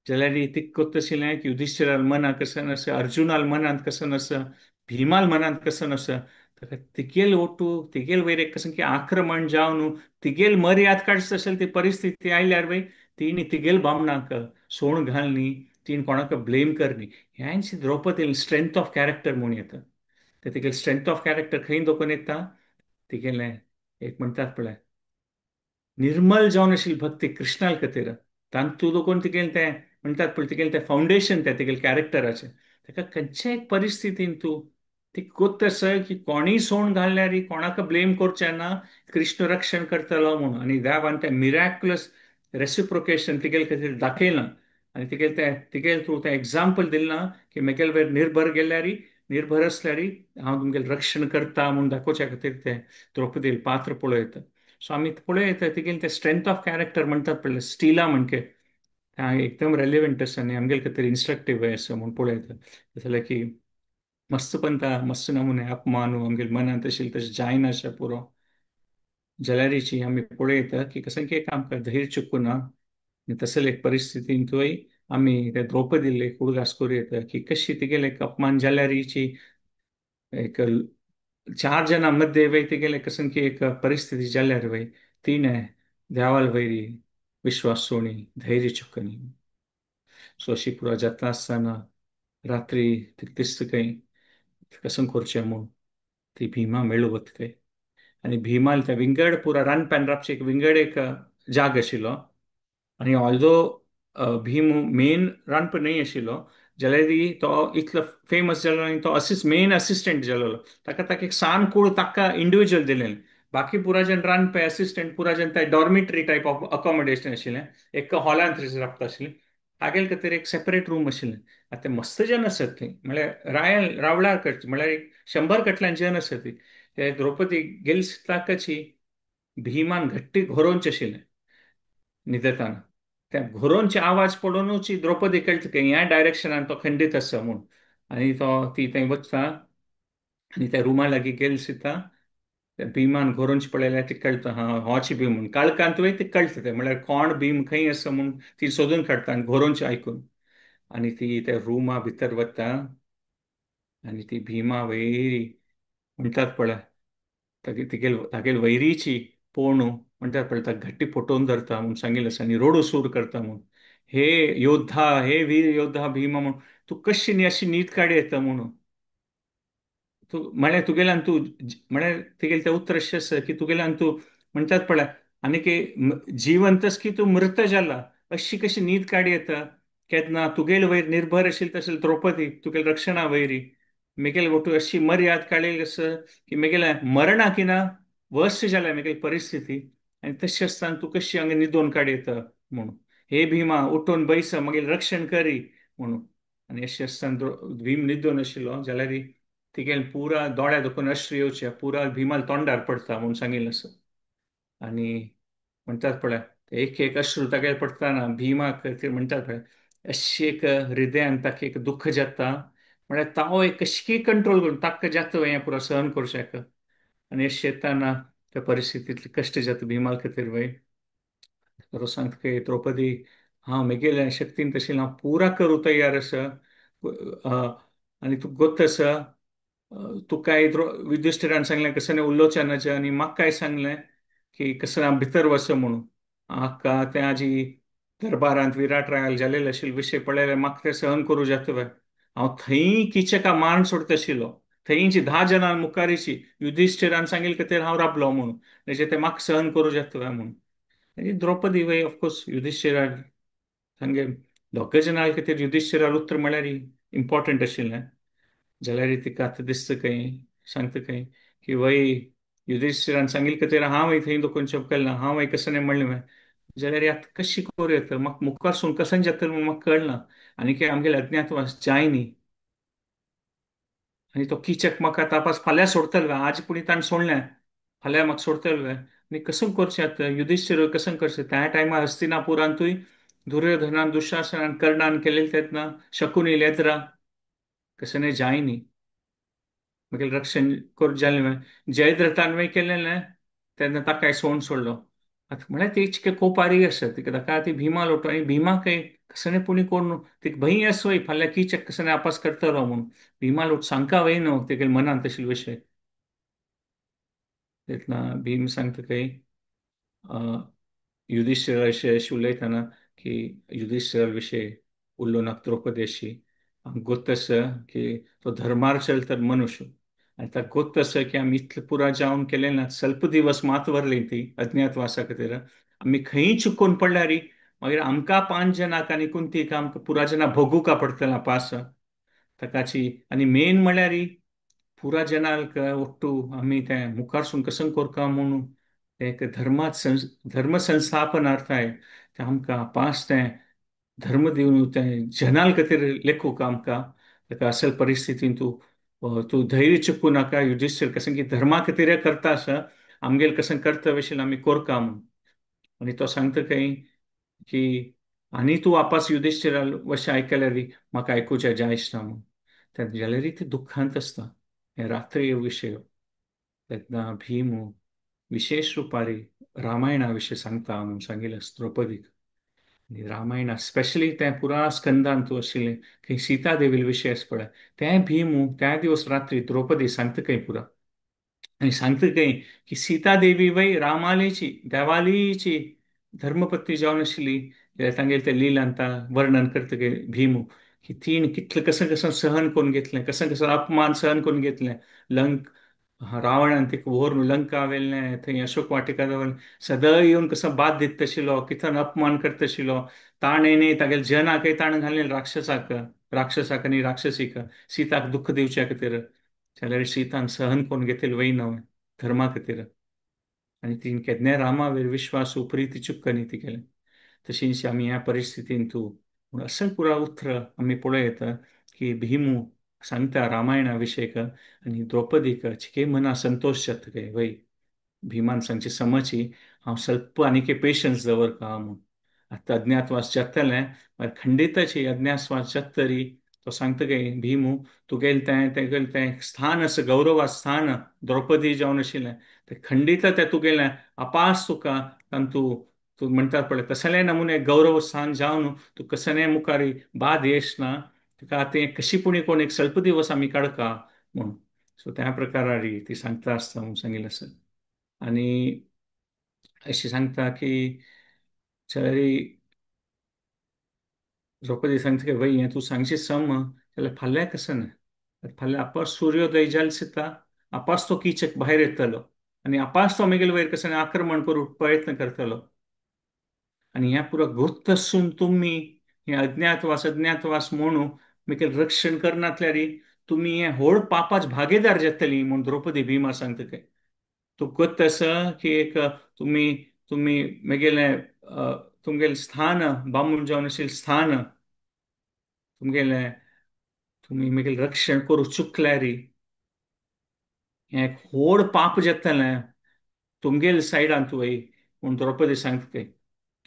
जाल्यार तिका कोत्त आशिल्लें की युधिश्ठिराल मनांत कसं नासा, अर्जुनाल मनांत कसं नासा, भीमाल मनांत कसं नासा, ताका तिगेल ओटू तिगेल वयर एक कसं की आक्रमण जावन तिगेल मर्याद काडची आशिल्ली ती परिस्थिती आयल्यार वय तिणें तिगेल बामणाक सोण घालनी, तिणें कोणाक ब्लेम करनी. ह्याच द्रौपदीन स्ट्रेंथ ऑफ कॅरेक्टर म्हूण येता. ते तिगेल स्ट्रेंथ ऑफ कॅरेक्टर खंय दोखून येता, तिगेलें एक म्हणटात पळय निर्मल जावन आशिल्ली भक्ती कृष्णाल खातीर तांतू दोखून तिगेलें तें म्हणटात पळय तिगेलें तें फावंडेशन तें तिगेलें कॅरेक्टराचें. ताका खंयच्याय परिस्थितीन तूं ती कोत्त आसा की कोणीय सोण घालल्यार कोणाक ब्लेम करचें ना, कृष्ण रक्षण करतलो म्हूण. आनी देवान तें मिराक्युलस रेसिप्रोकेशन तिगेले खातीर दाखयलां आनी तिगेलें तें तिगेले थ्रू तें एग्जाम्पल दिलां की म्हगेले वयर निर्भर गेल्यार निर्भर आसल्यार हांव तुमगेलें रक्षण करता म्हूण दाखोवच्या खातीर तें द्रौपदील पात्र पळयता. सो आमी पळयता तिगेलें तें स्ट्रेंथ ऑफ कॅरेक्टर म्हणटात पळय स्टिला म्हणके एकदम रेलिवंट आसा आनी आमगेले खातीर इन्स्ट्रक्टीव आसा म्हूण पळयता. जाल्यार की मस्त पंता मस्त नमुने अपमान आमगेले मनांत आशिल्लें तशें जायना अशें पुरो. जाल्यारीची आमी पळयता की कसं की आमकां धैर्य चुकूना आनी तसले एक परिस्थितींतूय आमी ते द्रौपदीले एक उडगास करूं येता की कशी तिगेले एक अपमान जाल्यारीची एक चार जाणां मध्य वय तिगेले कसं की एक परिस्थिती जाल्यार वय तिणें देवाल वयरी विश्वास सोणी धैर्य चुकनी. सो अशी पुरा जाता आसतना रात्री तिका दिसता खंय कसं करचें म्हूण ती भीमा मेळूं वता खंय. आनी भीमाल त्या विंगड पुरा रानप्यान राबचे एक विंगड एक जाग आशिल्लो आनी ऑल्दो भीम मेन रानप न्हय आशिल्लो जाल्यार तो इतलो फेमस जालो आनी तो मेन असिस्टंट जालोलो, ताका ताका एक सान कूड ताका इंडिविज्युअल दिलें. बाकी पुराजन रानपे असिस्टंट पुराजन ते डॉर्मिटरी टायप ऑफ अकोमोडेशन आशिल्लें, एक हॉलांत राबता आशिल्लें. तागेले खातीर एक सेपरेट रूम आशिल्लें. आतां ते मस्त जन आसत थंय, म्हळ्यार रायल रावळार करचे म्हळ्यार एक 100 कटल्यान जन आसत ती. ते द्रौपदी गेली ताकाची भीमान घट्टी घोरोवचें आशिल्लें न्हिदताना, त्या घोरोवचे आवाज पडोवनूच द्रौपदी कळटा की ह्या डायरेक्शनान तो खंडीत आसा म्हूण. आनी तो ती थंय वचता आनी त्या रुमा लागीं गेली दिता त्या भीमान घोरोवचें पळयल्यार ती कळटा हा होच भीम म्हूण. काळखांत वय ती कळटा तें म्हळ्यार कोण भीम खंय आसा म्हूण ती सोदून काडटा आनी घोरोवचें आयकून. आनी ती त्या रुमा भितर वता आनी ती भीमा वैरी म्हणटात पळय तागेल वैरीची पोणू म्हणटात पळय ताका घट्टी पोटोवन धरता म्हूण सांगिल्लें आसा आनी रोडू सूर करता म्हूण, हे योद्धा हे वीर योद्धा भीमा म्हूण तूं कशी न्ही अशी न्हीद काडी येता म्हणून तूं म्हळ्यार तुगेल्यान तूं म्हळ्यार तुगेलें तें उतर अशें आसा की तुगेल्यान तूं म्हणटात पळय आनी की जिवंतच की तूं मृत जाला, अशी कशी न्हीद काडी येता? केन्ना तुगेल वयर निर्भर आशिल्ली तशें द्रौपदी तुगेल रक्षणा वयरी मेगेल वटू अशी मर्याद काडलेली आसा की मेगेल्या मरणाक ना वर्स जाल्या मेगेली परिस्थिती, आनी तशें आसतना तूं कशी हांगा न्हिदोन काड येता म्हणून. हे भीमा उठून बैस, मागीर रक्षण करी म्हणून. आनी अशें आसतना भीम न्हिदोन आशिल्लो जाल्यार तिगेल पुरा दोळ्या दुखून अश्रू येवचे पुरा भीमाल तोंडार पडटा म्हणून सांगिल्लें आसा. आनी म्हणटात पळय एक एक अश्रू तागेर पडटाना भीमाक ते म्हणटात पळय अशी एक हृदयान ताका एक दुख्ख जाता, म्हळ्यार तावो एक कशी कंट्रोल करून ताका जाता हें पुरो सहन करूं शकता. आनी अशें येताना त्या परिस्थितींतले कश्ट जाता भीमा खातीर वय. तो सांगता की द्रौपदी हांव मेगेल्या शक्तीन तशें हांव पुरा करूं तयार आसा, आनी तूं गोत आसा, तूं काय युधिश्ठिरान सांगलें कसं उलोवचें नाचें, आनी म्हाका काय सांगलें की कसं हांव भितर वच म्हणून. हाका त्या आजी दरबारांत विराट रायाल जालेले आशिल्ले विशय पळयल्यार म्हाका तें सहन करूं जाता व्हय. हांव थंय किचका मान सोडता आशिल्लो, थंयची 10 जाणां मुखारीची युधिश्ठिरान सांगिल्लें खातीर हांव राबलो म्हणून, म्हणजे तें म्हाका सहन करूं जाता व्हय म्हणून. आनी द्रौपदी वय ऑफकोर्स युधिश्ठिरान सांगे दोग जाणां खातीर युधिश्ठिरान उत्तर म्हळ्यार इम्पॉर्टंट आशिल्लें. जाल्यार तिका आतां दिसता खंय सांगता खंय की वय युधिश्ठिरान सांगिल्लें खातीर हांव थंय दोकून चपकल ना, हांव कसं नाही म्हणलें व्हय. जाल्यार आतां कशी करूं येता, म्हाका मुखारसून कसं जातलें म्हणून म्हाका कळना, आनी की आमगेले अज्ञातवास जाय न्ही. आनी तो किचक म्हाका तपास फाल्यां सोडतलो व्हय, आज पुणी ताणें सोडलें फाल्यां म्हाका सोडतलो व्हय. आनी कसं करचें आतां युधिश्ठिर कसं करचें. त्या टायमार हस्तिनापुरांतूय दुर्योधनान दुशासनान कर्णान केलेलें तेन्ना शकुनी लेत्रा कसं नाही जाय न्ही, मागीर रक्षण करूं जालें व्हय. जयद्रथान वय केलेलें तेन्ना ताकाय सोण सोडलो. आतां म्हळ्यार ती चिके कोपारी आसा तिका, ताका ती भीमा लोटो आनी भीमा काय कसं पुणी कोण तिका भंय आस वय फाल्यां किचक कसं आपास करतलो म्हणून. भीमा लोट सांगका वय न्हू तेगे मनांत तशें विशय. तेन्ना भीम सांगता खंय युधिश्ठिरा अशें उलयतना की युधिश्ठिरा विशय उलोवं नाका द्रौपदेशी, गोत आसा की तो धर्मार चलता मनुष्य, आनी ताका गोत आसा की आमी इतलें पुरा जावन केलें ना, स्वल्प दिवस मात वरली ती अज्ञातवासा खातीर, आमी खंय चुकोवन पडल्यार मागीर आमकां 5 जाणांक आनी कुंतीक आमकां पुरा जाणां भोगूका पडटलें पास ताकाची. आनी मेन म्हळ्यार पुरा जनांक ಒಟ್ಟು आमी तें मुखारसून कसं करता म्हणून तें एक धर्मात धर्म संस्थापनार्थाय तें आमकां पास तें धर्म दिवन तें जनाल खातीर लेखूंक आमकां ताका असल परिस्थितीन तूं तूं धैर्य चुकूं नाका युधिश्ठीर, कसं की धर्मा खातीर करता आसा, आमगेल कसं कर्तव्य आशिल्लें आमी करता म्हणून. आनी तो सांगता खंय की आनी तूं वापस युधिश्ठिरा वशें आयकल्यार म्हाका आयकुचें जाय आसना म्हणून. तेन्ना जाल्यार ते दुख्खांत आसता हे रात्री विशय. तेन्ना भीम विशेश रुपारी रामायणा विशीं सांगता म्हणून सांगिल्लें द्रौपदीक. आनी रामायणा स्पेशली तें पुरा स्कंदान तूं आशिल्लें खंय सीता देवील विशय आसा पळय, तें भीम त्या दिवस रात्री द्रौपदी सांगता खंय पुरा. आनी सांगता खंय की सीता देवी वय रामालीची देवालीची धर्मपत्नी जावन आशिल्ली, जाल्यार तांगेले ते लिलांत वर्णन करता खंय भीम की तीन कितलें कसं कसं सहन करून घेतलें, कसं कसं अपमान सहन करून घेतलें. लंक रावणान तिका व्हरून लंका व्हेलें, थंय अशोक वाटिका दवरलें, सदां येवन कसो बाद दिता आशिल्लो, कितलो अपमान करता आशिल्लो. ताणें न्ही तागेले जनाकय ताणें घालें राक्षसाक, राक्षसाक आनी राक्षसीक सीताक दुख्ख दिवच्या खातीर. जाल्यार सीतान सहन करून घेतलें वय न्हय धर्मा खातीर. आनी तिणें केन्नाय रामावेर विश्वास प्रिती चुक्क न्ही ती केलें. तशींच आमी ह्या परिस्थितींत तूं पूण असल पुरा उतर आमी पळयता की भीमू सांगता रामायणा विशयक आनी द्रौपदीक चिके मना संतोश जाता काय वय भीमान सांगची समची हांव स्वल्प आनीक पेशन्स दवरता म्हूण. आतां अज्ञातवास जातलें मागीर खंडिताची अज्ञातवास जातरी तो सांगता काय भीमू तुगेलें तें तेगेलें तें स्थान आसा गौरवा स्थान द्रौपदी जावन आशिल्लें तें खंडित तें तुगेलें अपास तुका तातूंत तूं म्हणटात पळय तसले नमुने गौरव स्थान जावन तूं कसले मुखार बाद येश ना तुका आतां कशी पुणी कोण एक स्वल्प दिवस आमी काडका म्हूण. सो त्या प्रकारारी ती सांगता आसता म्हूण सांगिल्लें आसा. आनी अशें सांगता की जाल्यार द्रौपदी सांगता की वय हें तूं सांगशी सम जाल्यार फाल्यां कसं ना, फाल्यां आपास सुर्योदय जाल दिसता आपास तो किचक भायर येतलो. आनी आपास तो मेगेले वयर कसो आक्रमण करूंक प्रयत्न करतलो. आनी ह्या पुरो गुप्त आसून तुमी हे अज्ञातवास अज्ञातवास म्हणून मेगेलें रक्षण करनातल्यार तुमी हे व्हड पापाच भागीदार जातली म्हूण द्रौपदी भीमा सांगता खंय. तूं गत आसा की एक तुमी तुमी मेगेलें तुमगेलें स्थान बामूण जावन आशिल्लें स्थान तुमगेलें तुमी मेगेलें रक्षण करूंक चुकल्यार हें एक व्हड पाप जातलें तुमगेले सायडान तुवें म्हूण द्रौपदी सांगता खंय.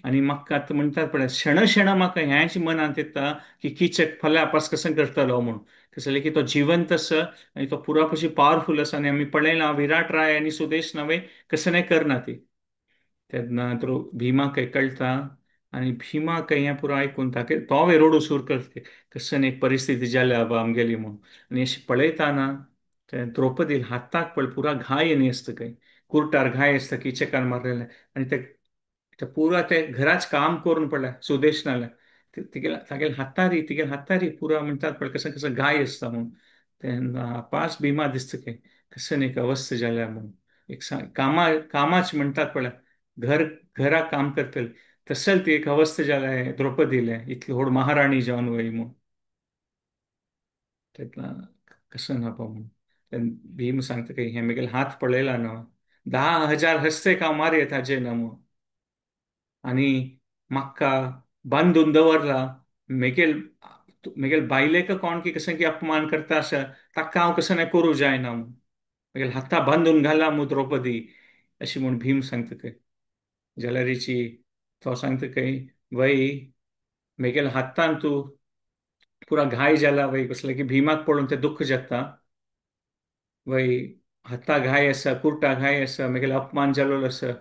आनी म्हाका आतां म्हणटात पळय क्षण क्षण म्हाका हेंच मनांत येता की किचक फाल्यां आपास कसो करतलो म्हूण. कसलें की तो जिवंत आसा आनी तो पुरा कशी पावरफूल आसा आनी आमी पळयलां विराट राय आनी सुदेश नवे कसो नाही करना ती. तेन्ना तो भीमाक कळटा आनी भीमाक हें पुरो आयकून ताके तो रडू सुरू करता कसं एक परिस्थिती जाल्या बा आमगेली म्हूण. आनी अशें पळयतना ते द्रौपदी हाताक पळय पुरा घाय आनी आसता खंय कुर्टार घाय आसता किचकान मारलेले आनी ते पुरा ते घराच काम करून पडल्या सुदेशनाले तिगेल्या तागेल्या हातारी तिगेल्या हातारी पुरा म्हणटात पळय कसं कसं घाय आसता म्हूण. तेन्ना पास भीमा दिसता खंय कसं एक अवस्था जाल्या म्हूण. एक कामा कामाच म्हणटात पळय घर घरा काम करतले तसल ती एक अवस्था जाल्या द्रौपदीले इतली व्हड महाराणी जावन वय म्हूण. तेन्ना कसं ना पा म्हूण. तेन्ना भीम सांगता की हें मेगेले हात पळयला न्हू 10,000 हस्ते हांव मारयत हाजे ना म्हूण. आनी म्हाका बांदून दवरला मेगेल मेगेल बायलेक कोण की कसं की अपमान करता आसा ताका हांव कसं नाही करूं जायना म्हूण. मेगेल हाता बांदून घाला म्हूण द्रौपदी अशी म्हूण भीम सांगता खंय. जाल्यारीची तो सांगता खंय वय मेगेल हातान तूं पुरा घाय जाला वय कसलें की भीमाक पळोवन तें दुख्ख जाता वय हाता घाय आसा कुर्टा घाय आसा मेगेलो अपमान जालोलो आसा.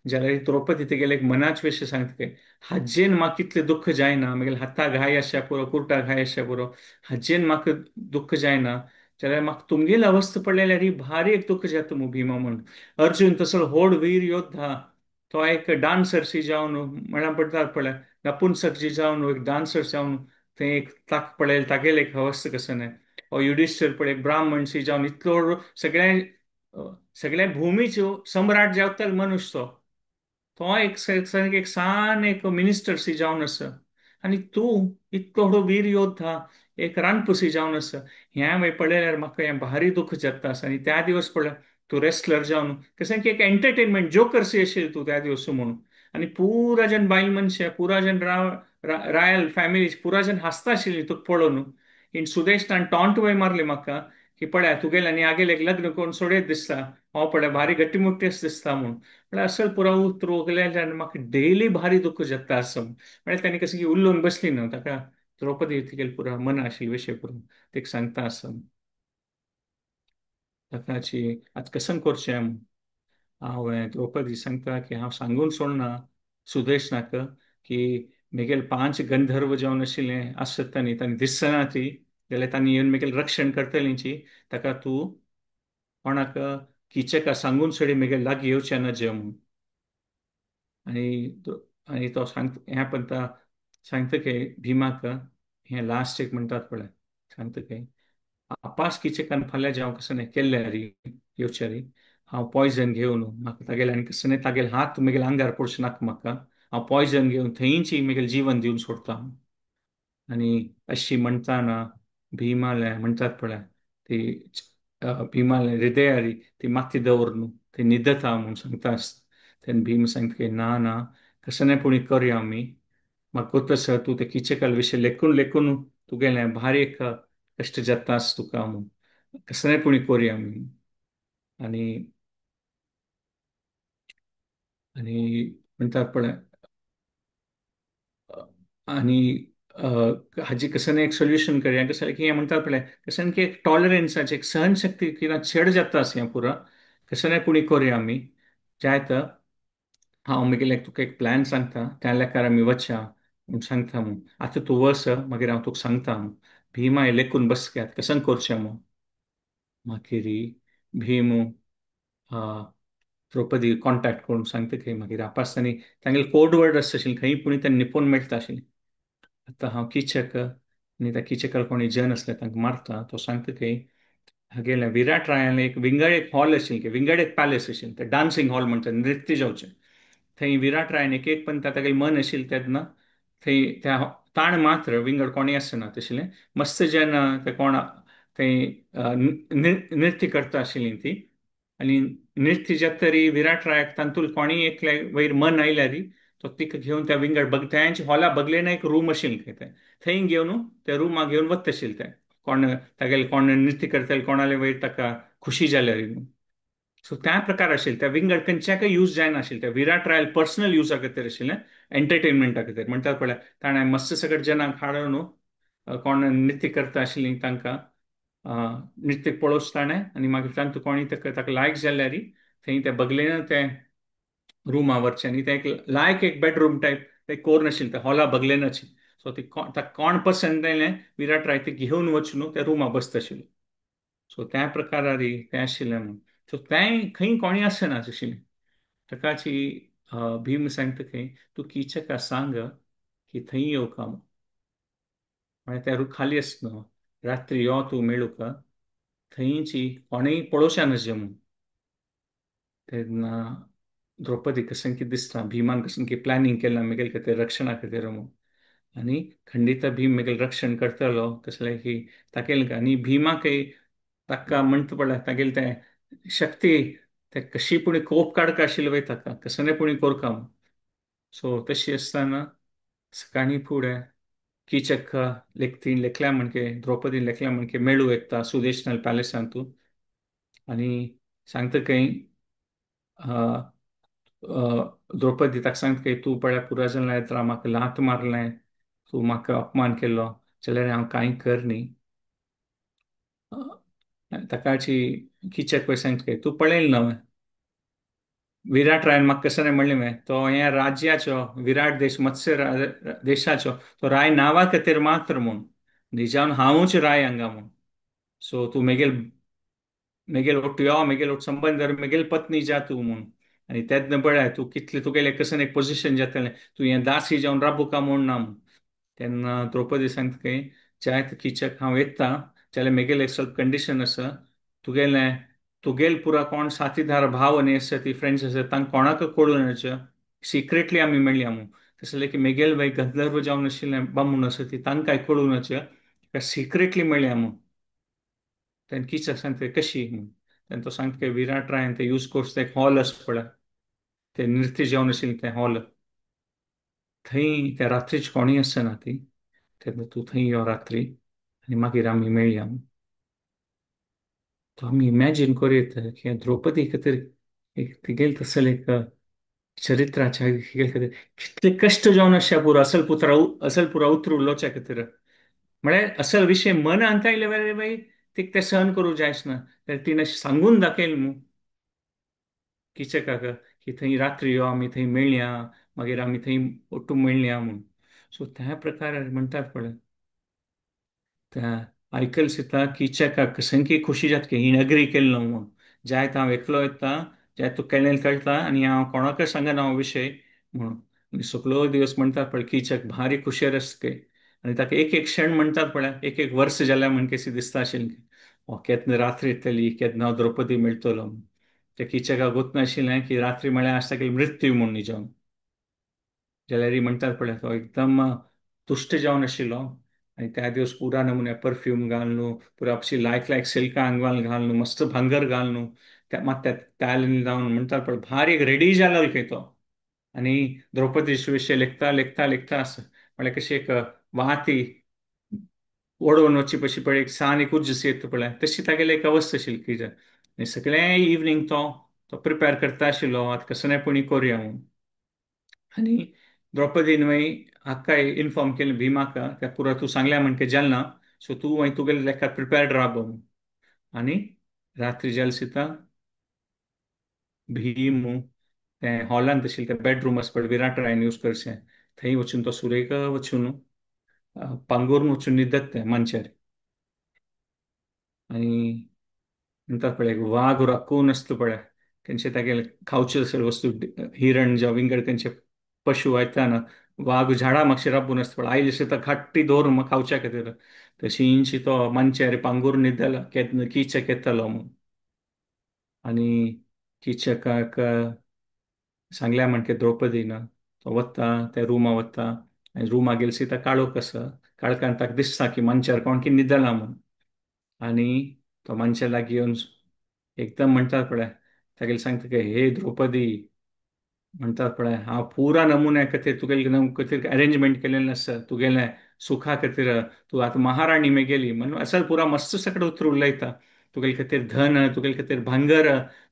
जाल्यार द्रौपदी तिगेले एक मनाच विशय सांगता खंय हाजेन म्हाका कितलें दुख्ख जायना मेगेले हाता घाय आसा पुरो कुर्टा घाय आसा पुरो हाजेन म्हाका दुख्ख जायना जाल्यार म्हाका तुमगेली अवस्था पडलेली री भारी एक दुख्ख जाता मू भीमा म्हूण. अर्जुन तसो व्हड वीर योद्धा तो एक डान्सर शी जावन म्हळ्यार पडटा पळय नपुंसक जी जावन एक डान्सर जावन थंय एक ताक पळयलें तागेलें एक अवस्था कसं न्हय. ओ युधिश्ठर पळय एक ब्राह्मण शी जावन इतलो सगळ्या सगळ्या भुमीच्यो सम्राट जावतालो मनुष्य तो तो एक एक सान एक मिनिस्टर सी जावन आसा आनी तूं इतलो व्हडलो वीर योद्धा एक रानपुसी जावन आसा. हें हांवें पळयल्यार म्हाका हें भारी दुख्ख जाता आसा. आनी त्या दिवस पळय तूं रेसलर जावन कशें की एक एंटरटेनमेंट जोकर सी आशिल्ली तूं त्या दिवस म्हणून. आनी पुरा जन बायल मनशां पुरा जन रायल फॅमिली पुरा जन हांसता आशिल्ली तुका पळोवन. इन सुदेशनान टॉन्ट वय मारली म्हाका की पळय तुगेलें आनी हागेलें एक लग्न करून सोडयत दिसता हांव पळय भारी गट्टीमुट्टी दिसता म्हूण. म्हळ्यार असल पुरा उतर गेल्यार म्हाका डेली भारी दुख्ख जाता आसा. म्हळ्यार ताणें कशें की उलोवन बसली न्हू ताका द्रौपदी तिगेलें पुरा मन आशिल्लें विशय पुरो तेका सांगता आसा. ताकाची आतां कसं करचें हांवें द्रौपदी सांगता की हांव सांगून सोडना सुदेशनाक की मेगेले 5 गंधर्व जावन आशिल्लें आसत तांणी तांणी दिसना ती जाल्यार तांणी येवन मेगेलें रक्षण करतलींची ताका तूं कोणाक किचका सांगून सोडी मेगेले लागीं येवचें ना जे म्हूण. आनी आनी तो सांगता हें पण सांगता की भीमाक हें लास्ट एक म्हणटात पळय सांगता की आपास किचकान फाल्यां जावं कसं नाही केल्ले री येवचे री हांव पॉयजन घेवन म्हाका तागेलें आनी कसं नाही तागेले हात मेगेले आंगार पडचें नाका म्हाका हांव पॉयजन घेवन थंयची मेगेलें जीवन दिवन सोडटा. आनी अशी म्हणटाना भीमाले म्हणटात पळय ती भीमाले हृदयारी ती माती दवरून ती न्हिदता म्हूण सांगता आसता. तेन्ना भीम सांगता की ना ना कसं नाही पुणी करया आमी म्हाका गोत आसा तूं ते किचकाल विशय लेखून लेखून तुगेलें भारी एक कश्ट जाता आसा तुका म्हूण कसं नाही पुणी करया आमी. आनी आनी म्हणटात पळय आनी हाजी कसं एक सोल्युशन करया कसं की हें म्हणटात पळय कसं की एक टॉलरन्साची एक सहनशक्ती कितें चड जाता आसा हें पुरो कसं नाही पुणी करया आमी जायत हांव मागीर तुका एक प्लॅन सांगता त्या लेखार आमी वचया म्हूण सांगता म्हूण. आतां तूं वच मागीर हांव तुका सांगता म्हूण. भीमा लेखून बस घेत कसं करचें म्हूण. मागीर भीम द्रौपदी कॉन्टॅक्ट करून सांगता की मागीर आपास तांणी तांगेले कोड वर्ड आसता आशिल्लें खंय पुणी तांणी निपोवन मेळटा आशिल्लें. आतां हांव किचक आनी त्या किचकाक कोणी जन आसले तांकां मारता तो सांगता की हागेलें विराट रायालें एक विंगड एक हॉल आशिल्लें, विंगड एक पॅलेस आशिल्लें, तें डान्सिंग हॉल म्हणटात, नृत्य जावचें. थंय विराट रायान एक एक पण तागेलें मन आशिल्लें तेन्ना थंय त्या ताण मात्र विंगड कोणूय आसना तशिल्लें मस्त जेन्ना ते कोण थंय नृत्य करता आशिल्लीं ती. आनी नृत्य जाता तरी विराट रायाक तातूंत कोणीय एकल्या वयर मन आयल्यार तो तिका घेवन त्या विंगड तेंच्या हॉला बगलेन एक रूम आशिल्लें खंय तें, थंय घेवन त्या रुमा घेवन वता आशिल्लें तें कोण तागेले कोण नृत्य करताले कोणाले वयर ताका खुशी जाल्यार. सो त्या प्रकार आशिल्लें त्या विंगड खंयच्याकय यूज जायनाशिल्लें, त्या विराट रायाल पर्सनल युजा खातीर आशिल्लें, एंटरटेनमेंटा खातीर म्हणटात पळय. ताणें मस्त सगळे जनांक हाडून कोण नृत्य करता आशिल्लीं तांकां नृत्य पळोवचें ताणें आनी मागीर तांतूं कोणी ताका ताका लायक जाल्यार थंय ते बगलेन तें रुमा वचचें आनी तें एक लायक एक बेडरूम टायप तें कोर नाशिल्लें, तें हॉला बगलेनच. सो ती ताका कोण पसंत आयलें विराट राय ते घेवन वचून त्या रुमा बसता आशिल्लो. सो त्या प्रकारारी तें आशिल्लें म्हूण. सो तेंय खंय कोणूय आसना आशिल्लें. ताकाची भीम सांगता खंय तूं किचका सांग की थंय येवका म्हूण, म्हळ्यार त्या खाली आसा न्हू, रात्री यो तूं मेळूंक, थंयची कोणूय पळोवचें नजे म्हूण. तेन्ना द्रौपदी कशें कितें दिसता भीमान कशें कितें प्लॅनिंग केलां मेगेले खातीर रक्षणा खातीर म्हूण. आनी खंडिता भीम मेगेलें रक्षण करतलो तसलें की तागेलें. आनी भीमाकय ताका म्हणटा पळय तागेलें तें शक्ती ते कशी पूण कोप काडका आशिल्लें वय ताका कसलें पूण कोरका म्हूण. सो तशी आसतना सकाळीं फुडें किचक लेखतीन लेखल्या म्हणके द्रौपदीन लेखल्या म्हणके मेळूं येता सुदेशनल पॅलेसांतू. आनी सांगता खंय द्रौपदी ताका सांगता खंय तूं पळय पुरा जालें तर म्हाका लात मारलें, तूं म्हाका अपमान केलो जाल्यार हांव कांय कर न्ही. ताकाची किचक पळय सांगता खंय तूं पळयलें न्हय विराट रायान म्हाका कशें म्हणलें मरे तो ह्या राज्याचो विराट देश मत्स्य देशाचो तो राय नांवा खातीर मात्र म्हूण, निजान हांवूच राय हांगा म्हूण. सो तूं मेगेल मेगेल ओट्टू यो, मेगेल ओट संबंद धर, मेगेल पत्नी जा तूं म्हूण. आनी तेन्ना पळय तूं कितलें तुगेलें कशें एक पोजिशन जातलें, तूं हें दासी जावन राबुका म्हूण ना म्हूण. तेन्ना द्रौपदी सांगता खंय जायत किचक हांव येता जाल्यार मेगेलें एक स्वल्प कंडिशन आसा, तुगेलें तुगेल पुरा कोण साथीदार भाव आनी आसा ती फ्रेंड्स आसा तांकां कोणाक कळून येवचें सिक्रेटली आमी मेळया म्हूण. तशें की मेगेल बाय गंधर्व जावन आशिल्लें बामूण आसा ती तांकांय कळून येवचें सिक्रेटली मेळया म्हूण. तेन्ना किचक सांगता कशी म्हूण. तेन्ना तो सांगता की विराट रायान ते यूज कोर्स ते एक हॉल आसा पळय, ते नृत्य जावन आशिल्लें तें हॉल, थंय त्या रात्रीच कोणूय आसना ती, तेन्ना तूं थंय यो रात्री आनी मागीर आमी मेळया म्हूण. तो आमी इमॅजीन करूं येता की द्रौपदी खातीर एक तिगेले तसले एक चरित्राच्या खातीर कितले कश्ट जावन आशा पुरो असल पुत्रा असल पुरा उतर उलोवच्या खातीर, म्हळ्यार असल विशय मन आणता येयले जाल्यार बाई तिका तें सहन करूं जायच ना. जाल्यार तिणें सांगून दाखयलें न्हू किचकाक की थंय रात्री यो आमी थंय मेळया, मागीर आमी थंय ओट्टू मेळया म्हूण. सो त्या प्रकार म्हणटात पळय त्या आयकल सीता किचकाक संकी खुशी जाता की हिणें अग्री केलें न्हू म्हूण, जायत हांव एकलो येता, जायत तूं केळें कळटा आनी हांव कोणाकय सांगना हो विशय म्हणून. आनी सगलो दिवस म्हणटात पळय किचक भारी खुशेर आसता खंय. आनी ताका एक एक क्षण म्हणटात पळय एक एक वर्स जाल्यार म्हण कशी दिसता आशिल्लें, हो केन्ना रात्री येतली केन्ना हांव द्रौपदी मेळटलो म्हूण. त्या किचकाक गोत नाशिल्लें की रात्री म्हळ्यार आसता की मृत्यू म्हूण निजावन. जाल्यार म्हणटात पळय तो एकदम तुश्ट जावन आशिल्लो आनी त्या दिवस पुरा नमुन्या परफ्यूम घालून पुरा आपशी लायक लायक सिल्का आंगवाल घालून मस्त भांगर घालून त्या मात त्या तालीन लावन म्हणटात पळय भारी एक रेडी जालो खंय तो. आनी द्रौपदी विशय लेखता लेखता लेखता आसा म्हळ्यार कशी एक वाती ओडोवन वचची पशी पळय एक सान एक उज्ज येता पळय तशी तागेली एक अवस्था आशिल्ली कितें. आनी सगळें इवनींग तो तो प्रिपेर करता आशिल्लो आतां कसो ना पुणी करुया म्हूण. आनी द्रौपदीन मागीर हाकाय इनफॉर्म केलें भीमाक त्या पुरा तूं सांगल्या म्हण जालें ना, सो तूं मागीर तुगेले लेखाक प्रिपेर्ड राव म्हूण. आनी रात्री जाले सीता भीम तें हॉलांत आशिल्लें तें बेडरूम आसा पळय विराट रायान यूज करचें थंय वचून तो सुरेखा वचून पांगूरून वचून न्हिदत तें मांचेर. आनी म्हणटात पळय वाग राखून आसता पळय तेंचे तागेले खावचे असेल वस्तू हिरण जावं विंगड तेंचे पशु आयता ना वाग झाडा मागशी राबून आसता पण आयली तर घाट्टी दवर म्हाका खावच्या खातीर. तशी इंची तो मांचेर पांगूर न्हिदला किचक येतलो म्हूण. आनी किचकाक सांगल्या म्हणके द्रौपदीन तो वता त्या रुमा वता आनी रुमा गेल सीता काळोख आसा, काळखान ताका दिसता की मांचेर कोण की न्हिदला म्हूण. आनी तो मानशा लागीं येवन एकदम म्हणटात पळय तागेले सांगता की हे द्रौपदी म्हणटात पळय हांव पुरा नमुन्या खातीर तुगेले खातीर अरेंजमेंट केलेलें आसा, तुगेलें सुखा खातीर तूं आतां महाराणी मेगेली म्हणून असल पुरा मस्त सगळें उतर उलयता. तुगेले खातीर धन, तुगेले खातीर भांगर,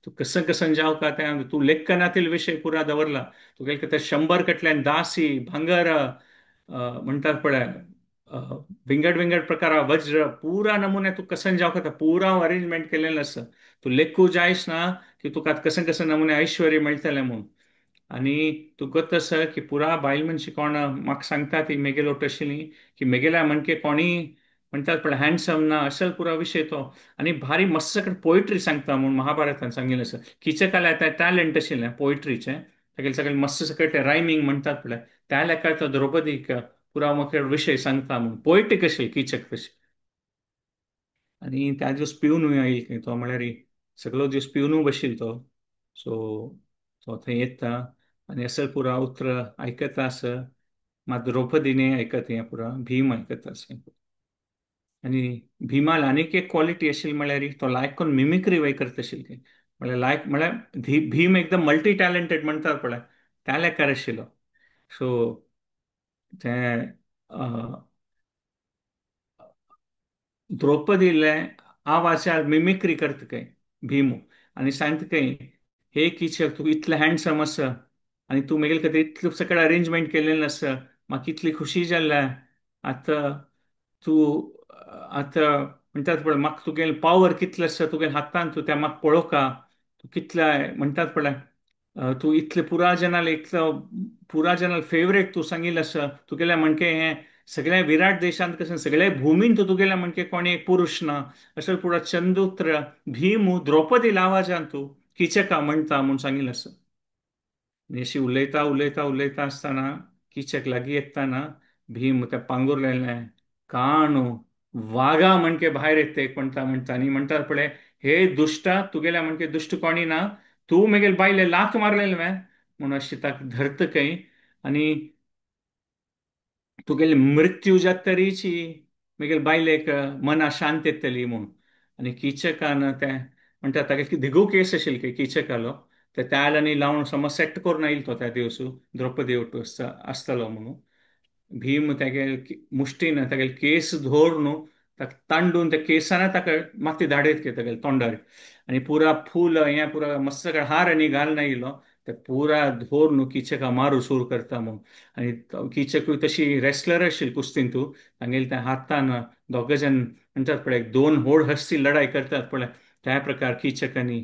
तूं कसन कसन जावका तें तूं लेखनातील विशय पुरा दवरला. तुगेले खातीर 100 कटल्यान दासी भांगर म्हणटात पळय विंगड विंगड प्रकारा वज्र पुरा नमुने तूं कसन जावका तें पुरा अरेंजमेंट केलेलें आसा. तूं लेखू जायस ना की तुका कसन कसन नमुने ऐश्वर्य मेळटलें म्हूण. आनी तूं गत आसा की पुरा बायल मनशी कोण म्हाका सांगता ती मेगेलो आशिल्ली की मेगेल्या म्हणके कोणी म्हणटात पण हँडसम ना असल पुरा विशय तो. आनी भारी मस्त पोयट्री सांगता म्हूण महाभारतान सांगिल्लें आसा. किचकाले आतां टॅलंट आशिल्लें पोयट्रीचें, तागेलें सगळें मस्त सगळें तें रायमींग म्हणटात पळय त्या लेखार तो द्रौपदीक पुरा म्हाका विशय सांगता म्हूण पोयटीक आशिल्ली किचक तशी. आनी त्या दीस पिवनूय आयिल्लो तो, म्हळ्यार सगळो दीस पिवनूय बशिल्लो तो. सो तो थंय येता आनी असल पुरा उतर आयकता आसा, मात द्रौपदीने आयकता हें पुरा, भीम आयकता आसा. आनी भीमाल आनीक एक क्वॉलिटी आशिल्ली म्हळ्यार तो लायक करून मिमिक्री वय करता आशिल्ली. म्हळ्यार लायक म्हळ्यार भीम एकदम मल्टी टॅलंटेड म्हणटात पळय त्या लेखार आशिल्लो. सो तें द्रौपदीले आवाजार मिमिक्री करता खंय भीमू आनी सांगता खंय हे किचक तूं इतलें हँडसम आसा आनी तूं मेगेले खातीर इतलें सगळें अरेंजमेंट केलेलें आसा, म्हाका इतली खुशी जाल्या. आतां तूं आतां म्हणटात पळय म्हाका तुगेलें पावर कितलें आसा तुगेल्या हातान तूं तें म्हाका पळोवका, तूं कितलें म्हणटात पळय तूं इतले पुरा जनाले इतलो पुरा जनाल फेवरेट तूं सांगिल्लें आसा. तुगेल्या म्हणके हें सगळ्या विराट देशांत कशें सगळ्या भुमीन तूं तुगेल्या म्हणके कोणी एक पुरुश ना अशें पुरा चंदुत्र भीम द्रौपदी लावाजान तूं किचका म्हणटा म्हूण सांगिल्लें आसा. आनी अशी उलयता उलयता उलयता आसतना किचक लागीं येताना भीम त्या पांगुरलेलें काणू वागा म्हणके भायर येता एक म्हणटा म्हणटा आनी म्हणटात पळय हे दुश्टा तुगेल्या म्हणके दुश्ट कोणी ना, तूं मेगेले बायले लाथ मारलेलें वे म्हूण अशी ताका धरता खंय आनी तुगेली मृत्यू जाता तरीची मेगेले बायलेक मना शांत येतली म्हूण. आनी किचकान तें म्हणटा ताका धिगू केस आशिल्ली खंय किचकालो, ते त्यालांनी लावन समज सेट करून आयलो तो त्या दिवस द्रौपदी ओटू आसतलो म्हणून. भीम तागे मुश्टीन तागेले केस धरून ताका तांडून त्या केसाना ताका माती धाडयत के तागेले तोंडार आनी पुरा फूल हें पुरा मस्त हार आनी घालून आयिल्लो ते पुरा धरून किचका मारू सूर करता म्हूण. आनी किचकूय तशी रेसलर आशिल्ली कुस्तीन तूं तांगेले त्या हातान दोग जाण म्हणटात पळय दोन होड हस्ती लढाई करतात पळय त्या प्रकार किचक आनी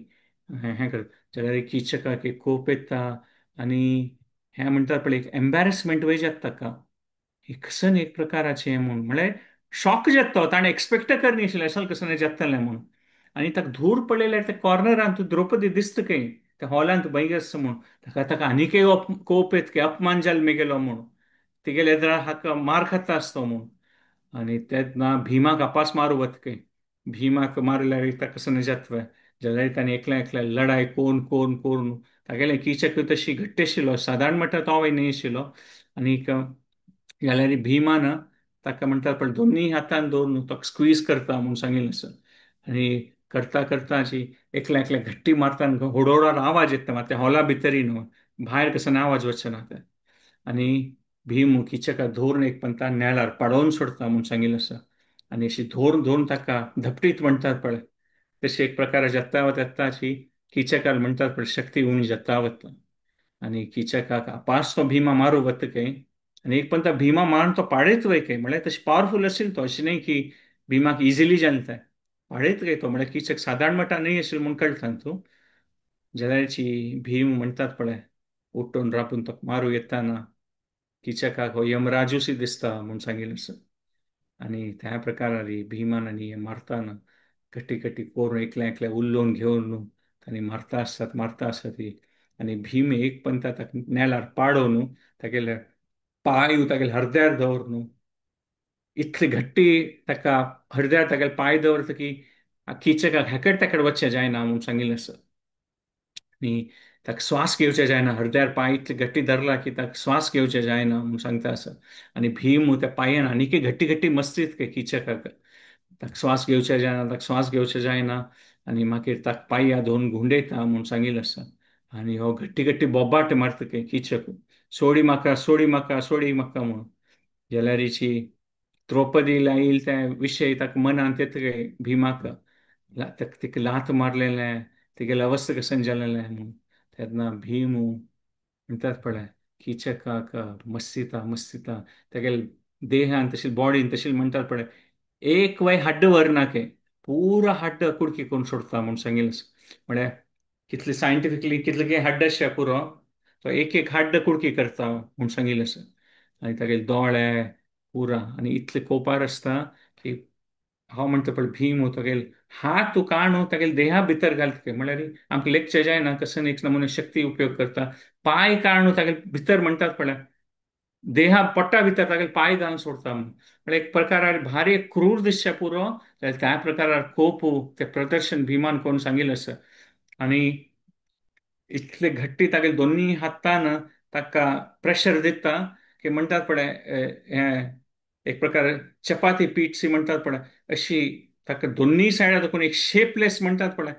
हें करता जाल्यार किचकाक एक कोप येता आनी हें म्हणटात पळय एक एम्बेरसमेंट वय जाता ताका, एक कसन एक प्रकाराचें म्हूण म्हळ्यार शॉक जाता तो, ताणें एक्सपेक्ट करनी आशिल्लें अशें कसन जातलें म्हूण. आनी ताका धूर पडलेलें त्या कॉर्नरान तूं द्रौपदी दिसता खंय त्या हॉलांत भंय आसता म्हूण ताका ताका आनीकय कोप येता की अपमान जालो मेगेलो म्हूण, तिगेले येद्रा हाका मार खाता आसतो म्हूण. आनी तेन्ना भीमाक अपास मारू वता खंय, भीमाक मारल्यार ताका कसन जाता जाल्यार ताणें एकल्या एकल्या लढाय कोण कोण कोण तागेलें किचक तशी घट्ट आशिल्लो सादारण म्हणटा तो न्हय आशिल्लो. आनीक जाल्यार भीमान ताका म्हणटात पण दोन्ही हातान दवरून तो स्क्वीज करता म्हूण सांगिल्लें आसा. आनी करता करता अशी एकल्या एकल्या घट्टी मारता आनी होडोडार आवाज येता मात त्या हॉला भितरी न्हू भायर कसो आवाज वचना तें. आनी भीम किचका धरून एक पंता नेळार पाडोवन सोडता म्हूण सांगिल्लें आसा. आनी अशी धरून धरून ताका धपटीत म्हणटात पळय तशी एक प्रकार जाता वता अशी किचकाल म्हणटात पळय शक्ती उणी जाता वता. आनी किचकाक अपास तो भीमा मारू वता खंय आनी एक पंता भीमा मारून तो पाडयत वय खंय म्हळ्यार तशी पावरफूल आशिल्लो तो, अशें न्हय की भीमाक इजिली जालें तें पाडयत काय तो, म्हळ्यार किचक सादारण मटा न्हय आशिल्लो म्हूण कळटा तूं. जाल्यारची भीम म्हणटात पळय उठून रापून तो मारू येताना किचकाक हो यमराजूशी दिसता म्हूण सांगिल्लें आसा. आनी त्या प्रकारारी भीमान आनी मारताना घटी घटी करून एकल्या एकल्या उल्लोवन घेवन तांणी मारता आसतात मारता आसतात ती. आनी भीम एक पंता ताका नेलार पाडोवन तागेले पांय तागेले हृदयार दवर न्हू, इतली घट्टी ताका हृदयार तागेले पांय दवरता की किचकाक हेकड तेकड वचचें जायना म्हूण सांगिल्लें आसा. आनी ताका श्वास घेवचे जायना, हृदयार पांय इतले घट्टी धरला की ताका श्वास घेवचे जायना म्हूण सांगता आसा. आनी भीम त्या पांयान आनीकय घट्टी घट्टी मस्तीत किचकाक, ताका श्वास घेवचे जायना, ताका श्वास घेवचे जायना. आनी मागीर ताका पांया धुवन घुंवडयता म्हूण सांगिल्लें आसा. आनी हो घट्टी घट्टी बोबाट मारता किचक, सोडी म्हाका, सोडी म्हाका, सोडी म्हाका म्हूण. जाल्यारीची द्रौपदी लायल ते विशय ताका मनांत येता भीमाक, तिका लात मारलेलें, तिगेलें अवस्था कशें जालेलें म्हूण. तेन्ना भीम म्हणटात पळय किचकाक मस्तिता मस्तिता तेगेले देहान तशी बॉडीन तशी म्हणटात पळय एक वय हड्ड व्हरना के पुरा हड्ड कुडकी करून सोडता म्हूण सांगिल्लें. म्हळ्यार कितले सायंटिफिकली कितले कितें हड्ड आसचे पुरो, तो एक एक हड्ड कुडकी करता म्हूण सांगिल्लें आसा. आनी तागेले दोळे पुरा आनी इतले कोपार आसता की हांव म्हणटा पळय भीम तागेले हात तूं काणू तागेले देहा भितर घालता, म्हळ्यार आमकां लेखचें जायना कसो एक नमुने शक्ती उपयोग करता. पांय काणू तागेले भितर म्हणटात पळय देहा पोटा भितर तागेले पांय घालून सोडता म्हूण. म्हळ्यार एक प्रकारार भारी क्रूर दिसचें पुरो, जाल्यार त्या प्रकारार कोप तें प्रदर्शन भीमान कोण सांगिल्लें आसा. आनी इतले घट्टी तागेले दोनूय हातान ताका प्रेशर दिता की म्हणटात पळय हें एक प्रकार चपाती पीठ सी म्हणटात पळय अशी ताका दोनूय सायडां दाखोवन एक शेपलेस म्हणटात पळय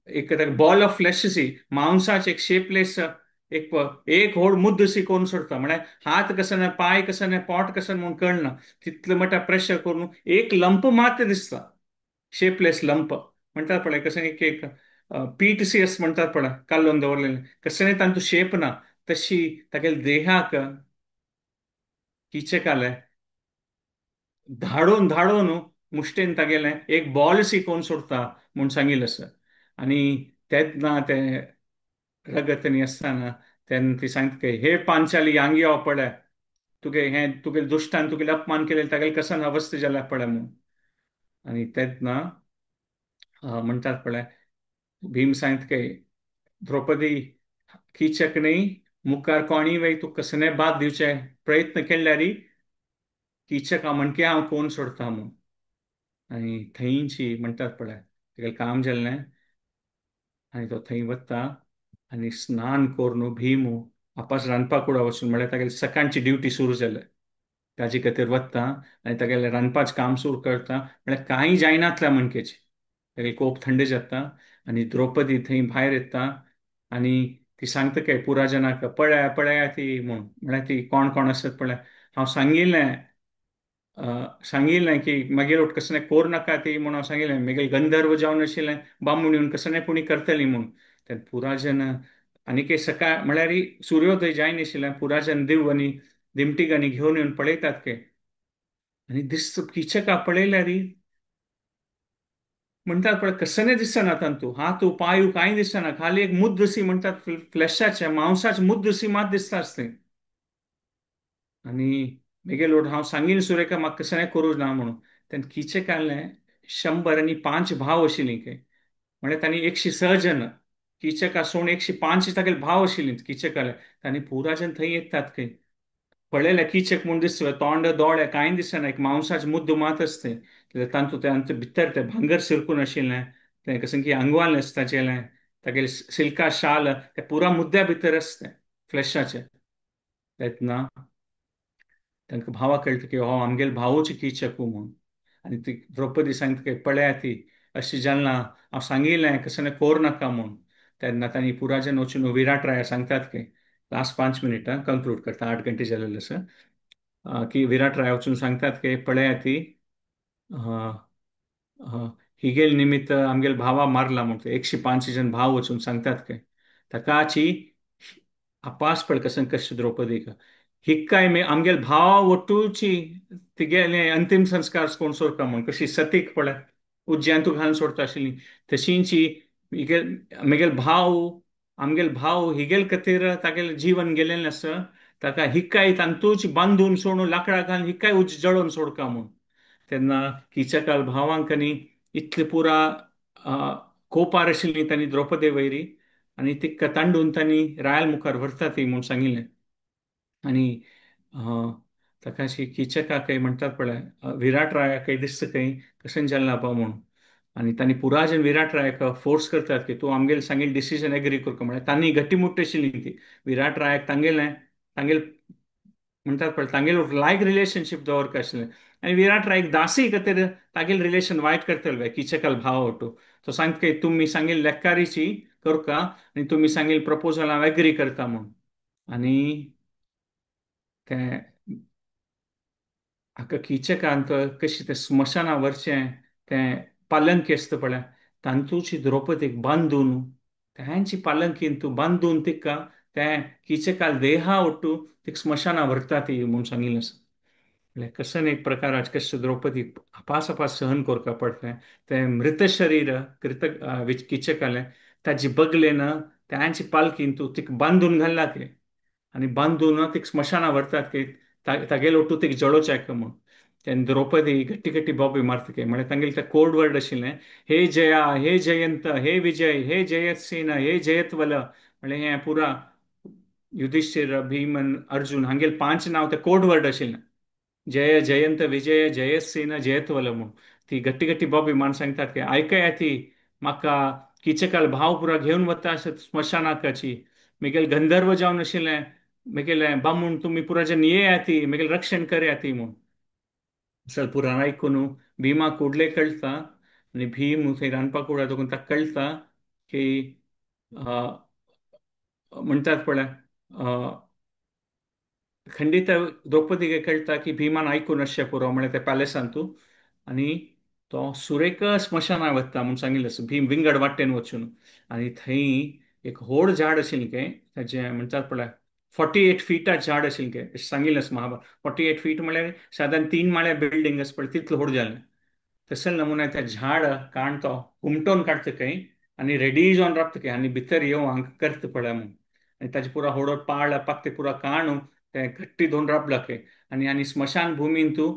एक ताका बॉल ऑफ फ्लॅश सी मांसाचे एक शेपलेस एक एक होड मुद्द सी करून सोडता. म्हळ्यार हात कसो ना, पांय कसो ना, पोट कसो म्हूण कळना, तितले मोठा प्रेशर करून एक लंप मात दिसता, शेपलेस लंप म्हणटात पळय कशें एक एक पीठ सी अस म्हणटात पळय कालोवन दवरलेलें कशें तांतूं शेप ना, तशी तागेले देहाक किचकाले धाडून धाडून मुश्टेन तागेलें एक बॉल सी करून सोडता म्हूण सांगिल्लें आसा. आनी तेन्ना ते रगतनी आसतना तेन्ना ती सांगता की हे पांचाली हांगा यो पळय, तुगे हें तुगे दुश्टान तुगेले अपमान केले तागेले कसन अवस्था जाल्या पळय म्हूण. आनी तेन्ना म्हणटात पळय भीम सांगता की द्रौपदी किचक न्ही मुखार कोणीय वय तूं कसलें बाद दिवचे प्रयत्न केल्यार किचका म्हणके हांव कोण सोडता म्हूण. आनी थंयची म्हणटात पळय तागेलें काम जालें आनी तो थंय वता आनी स्नान करून भीम आपास रांदपा कुडा वचून, म्हळ्यार तागेली सकाळची ड्युटी सुरू जाल्या ताजे खातीर वता आनी तागेलें रांदपाचें काम सुरू करता. म्हळ्यार कांय जायनातल्या मनकेची तागेली कोप थंड जाता. आनी द्रौपदी थंय भायर येता आनी ती सांगता काय पुरा जनाक पळया पळया ती म्हूण, म्हळ्यार ती कोण कोण आसत पळया, हांव सांगिल्लें सांगिल्लें की मागीर वट कसलें कोर नाका ती म्हूण हांव सांगिल्लें, मागीर गंधर्व जावन आशिल्लें बामूण येवन कसलें पुणी करतली म्हूण. तेन्ना पुराजन आनीक सकाळ म्हळ्यार सुर्योदय जायनाशिल्लें पुराजन दिव आनी दिमटीगांनी घेवन येवन पळयतात के आनी दिसत किचका पळयल्यार म्हणटात पळय कसलें दिसना तांतू हात पांय कांय दिसना, खाली एक मुद्दसी म्हणटात फ्लॅशाचें मांसाचें मुद्दसी मात दिसता आसतें. आनी मागीर लोट हांव सांगीन सुरेखा म्हाका कसलें करूं ना म्हणून. तेन्ना किचकालें 105 भाव आशिल्लीं खंय, म्हळ्यार तांणी 106 जन किचका सोण 105 तागेले भाव आशिल्लीं किचकाले. तांणी पुराजन थंय येतात खंय पळयलें किचक म्हूण दिसता तोंड दोळे कांय दिसना, एक मांसाचें मुद्दो मात आसता तांतूं तांचे भितर तें भांगर शिरकून आशिल्लें, तें कसं की आंगवाल आसताचेलें तागेलें सिल्का शाल तें पुरा मुद्द्या भितर आसता फ्लॅशाचें. तेन्ना तांकां भावा कळटा की हो आमगेले भावूच किचकू म्हूण. आनी ती द्रौपदी सांगता की पळया ती अशी जालें ना, हांव सांगिल्लें कसलें कोर नाका म्हूण. तेन्ना तांणी पुराजन वचून विराट राया सांगतात की लास्ट 5 मिनटां कंक्लूड करता, 8 घंटे जालेले आसा की विराट राया वचून सांगतात की पळया ती हिगेल निमित्त आमगेल भावा मारला म्हणटा 105 जन भाव वचून सांगतात की ताकाची अपास पळ कसन कशें द्रौपदीक हिक्काय मे आमगेल भावा वटूची तिगेले अंतिम संस्कार कोण सोडटा म्हूण कशी सतीक पळय उज्यांतू घालून सोडटा आशिल्ली तशींची म्हगेल भाव आमगेल भाव हिगेल खातीर तागेलें जीवन गेलेलें आसा ताका हिक्काय तांतूच बांदून सोडून लाकडां घालून हिक्काय उज जळोवन सोडका म्हूण. तेन्ना किचकाल भावांक आनी इतले पुरा कोपार आशिल्ली तांणी द्रौपदी वयरी आनी तिका तांडून तांणी रायल मुखार व्हरता ती म्हूण सांगिल्लें. आनी ताकाशी किचका काही म्हणतात पळय विराट राया काही दिसता काही कशें जालें ना म्हणून. आनी तांणी पुराजन विराट रायाक फोर्स करतात की तूं आमगेले सांगेल डिसिजन एग्री करता म्हळ्यार तांणी घट्टीमुट्टी आशिल्ली ती विराट रायाक तांगेलें तांगेले म्हणटात पळय तांगेलो लायक रिलेशनशीप दवरका आशिल्लें. आनी विराट रायक दासी खातीर तागेले रिलेशन वायट करतले किचकाल भाव ओटू तो सांगता की तुमी सांगेल लेक्कारीची करका आनी तुमी सांगेल प्रपोजल हांव एग्री करता म्हूण. आनी ते हाका किचकांत कशी ते स्मशाना व्हरचें तें पालंकी आसता पळय तांतूची द्रौपदीक बांदून तांची पालंकीन तूं बांदून तिका तें किचकाल देहा ओट्टू तिका स्मशाना व्हरता ती म्हूण सांगिल्लें आसा. म्हळ्यार कसन एक प्रकार कशें द्रौपदी अपास अपास सहन करपा पडलें तें मृत शरीर कृत किचकालें ताजी बगलेन तांची पालकीन तूं तिका बांदून घालला की आनी बांदून तिका स्मशाना व्हरतात की तागेलो ओट्टू तिका जळोवचें म्हूण. तेन्ना द्रौपदी घट्टी घट्टी बोबी मारता की म्हळ्यार तांगेलें तें कोड वर्ड आशिल्लें हे जया हे जयंत हे विजय हे जयतसेन हे जयतवल म्हळ्यार हें पुरा युधिश्ठीर भीमन अर्जुन हांगेले पांच नांव तें कोड वर्ड आशिल्लें जय जयंत विजय जयसेन जयतवल म्हूण. ती घट्टी घट्टी बोबी मान सांगतात की आयकया ती म्हाका किचकाल भाव पुरा घेवन वता स्मशानाकाची मेगेल गंधर्व जावन आशिल्लें मेगेलें बामूण तुमी पुरा जन येया ती मेगेल रक्षण करया ती म्हूण. सर पुराण आयकून भीमा कुडले कळटा आनी भीम थंय रांदपा कुडा दोगून ताका कळटा की म्हणटात पळय खंडीत द्रौपदीक कळटा की भीमान आयकून अशें पुरो म्हळ्यार त्या पॅलेसान तूं आनी तो सुरेख स्मशाना वता म्हूण सांगिल्लें भीम विंगड वाटेन वचून. आनी थंय एक व्हड झाड आशिल्लें की ताजें म्हणटात पळय 48 फिटां झाड आशिल्लें की सांगिल्लें आसा महाभारत 48 फीट म्हळ्यार सादारण 3 माळ्या बिल्डींग आसा पळय तितलें व्हड जालें. तशें नमुना त्या झाड काण तो हुमटोवन काडटा खंय आनी रेडी जावन रावता खंय आनी भितर येवन हांगा करता पळय म्हूण. आनी ताजे पुरा होडो पाळ पाकते पुरा काणू तें घट्टी धरून राबला खंय आनी आनी स्मशान भुमीन तूं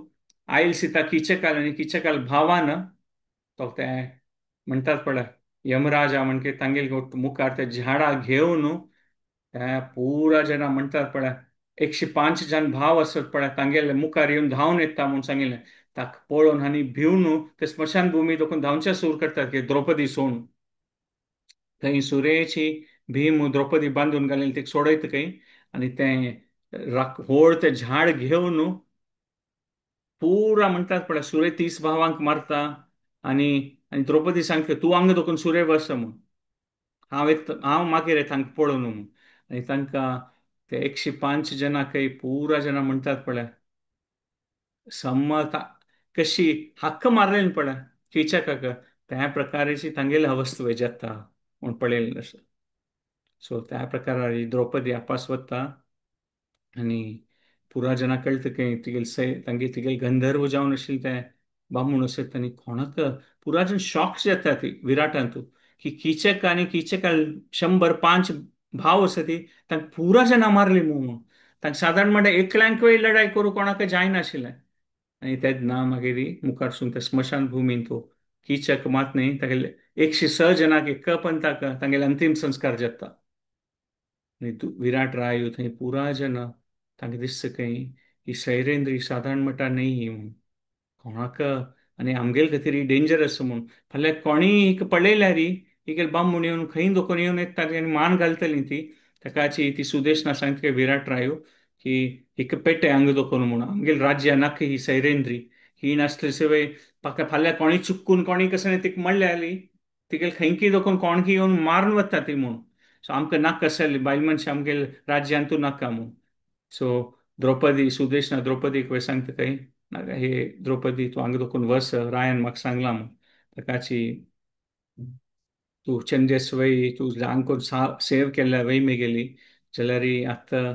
आयल सीता किचकाल आनी किचकाल भावान तो तें म्हणटात पळय यमराजा म्हणके तांगेल मुखार ते झाडां घेवन त्या पुरा जाणां म्हणटात पळय 105 जाण भाव आसत पळय तांगेले मुखार येवन धांवन येता म्हूण सांगिल्लें. ताका पळोवन आनी भिवन ते स्मशान भुमी दोकून धांवचे सूर करतात की द्रौपदी सोडून थंय सुरेची भीम द्रौपदी बांदून घालेली तिका सोडयता खंय आनी तें व्हड तें झाड घेवन पुरा म्हणटात पळय सुरे 30 भावांक मारता आनी आनी द्रौपदी सांगता तूं हांगा दोकून सुरे बस म्हूण हांव येता हांव मागीर येता हांगा पळोवन म्हूण. आनी तांकां ते 105 जाणां पुरा जाणां म्हणटात पळय सम्मत कशी हक्क मारलें पळय किचकाक त्या प्रकाराची तांगेली अवस्था जाता म्हूण पळयलें आसा. सो त्या प्रकारार द्रौपदी आपास वता आनी पुरा जाणां कळटा की तिगेले सै तांगे तिगेले गंधर्व जावन आशिल्ले ते बामूण आसत आनी कोणाक पुरा जण शॉक जाता ती विराटांतू की किचक आनी किचकाल 105 भाव आसा ती तांकां पुरा जाणां मारली म्हूण. तांकां सादारण म्हणल्यार एकल्यांकूय लढाय करूं कोणाक जायनाशिल्लें. आनी तेन्ना मागीर मुखारसून त्या स्मशान भुमीन तो किचक मात न्ही तागेले 106 जाणांक एक पंथाक तांगेले अंतीम संस्कार जाता. आनी विराट राय थंय पुरा जाणां तांकां दिसता खंय ही सैरेंद्री सादारण म्हणटा न्ही म्हूण कोणाक आनी आमगेले खातीर ही डेंजरस म्हूण. फाल्यां कोणीय हिका पळयल्यार हिगेले बामूण येवन खंय दोकून येवन येता आनी मान घालतली ती ताकाची ती सुदेशना सांगता विराट रायो की हिका पेटे हांगा दोकून म्हूण आमगेले राज्या नाका ही सैरेंद्री ही नासली सवय पाका फाल्यां कोणी चुकून कोणी कसं तिका म्हणल्यार तिगेले खंयकी दोकून कोणकी येवन मारून वता ती म्हूण. सो आमकां नाका आसली बायल मनशां आमगेले राज्यांतू नाका म्हूण. सो द्रौपदी सुदेशना द्रौपदीक वय सांगता खंय नाका हे द्रौपदी तूं हांगा दोकून वस रायान म्हाका सांगलां म्हूण ताकाची तूं चंदेस वय तूं हांगा करून सेव केल्या वय मेगेली जाल्यार आतां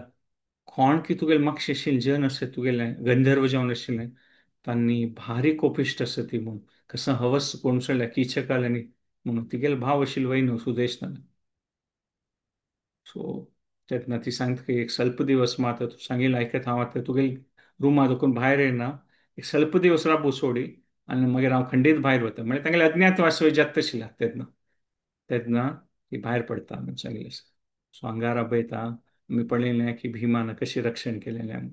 कोण की तुगेले मातशें आशिल्लें जन आसा तुगेलें गंधर्व जावन आशिल्लें तांणी भारी कोपिश्ट आसा ती म्हूण कसो हवस कोण सोडल्या किचकाल आनी म्हणून तिगेले भाव आशिल्लो वय न्हू सुदेशना. सो तेन्ना ती सांगता की एक स्वल्प दिवस मात तूं सांगिल्लें आयकत हांव आतां तुगेले रुमा दोकून भायर येना एक स्वल्प दिवस राबू सोडी आनी मागीर हांव खंडीत भायर वता म्हळ्यार तांगेले अज्ञातवास जाता आशिल्लें तेन्ना तेन्ना ती भायर पडटा म्हूण सांगिल्लें. सो हांगा राबयता आमी पळयलें की भीमान कशें रक्षण केलेलें.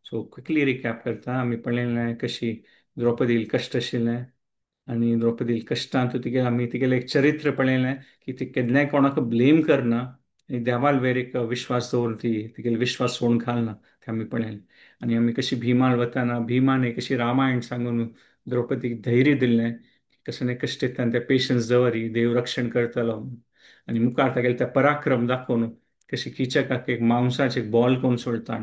सो क्विकली रिकॅप करता. आमी पळयलें कशी द्रौपदील कश्ट आशिल्लें आनी द्रौपदील कश्टांत तिगेलें आमी तिगेलें एक चरित्र पळयलें की ती केन्नाय कोणाक ब्लेम करना आनी देवाल वयर एक विश्वास दवरून ती तिगेलो विश्वास सोडून घालना तें आमी पळयलें. आनी आमी कशी भीमाल वताना भीमान कशी रामायण सांगून द्रौपदीक धैर्य दिल्लें, कशें न्ही कश्टेंतल्यान ते पेशन्स दवरी, देव रक्षण करतलो. आनी मुखार तागेले ते पराक्रम दाखोवन कशी किचकाक एक मांसाचे एक बॉल करून सोडटा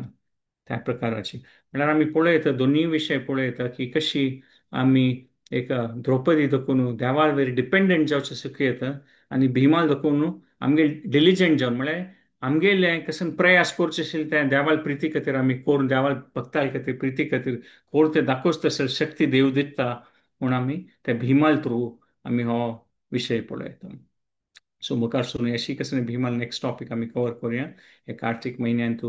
त्या प्रकाराची. म्हळ्यार आमी पळयता दोनूय विशय पळयता की कशी आमी एक द्रौपदी दाखोवन देवाल वयर डिपेंडंट जावचें शिकयता आनी भीमाल दाखोवन आमगे डिलिजंट जावन म्हळ्यार आमगेलें कशें प्रयास करचे आशिल्ले तें देवाल प्रिती खातीर आमी करून देवाल भक्ताल खातीर प्रिती खातीर कोर ते दाखोवच तशें शक्ती देव दिता म्हूण आमी ते भीमाल थ्रू आमी हो विशय पळयता. सो मुखार सून अशी कसली भीमाल नेक्स्ट टॉपीक आमी कवर करुया. हे कार्तीक म्हयन्यांत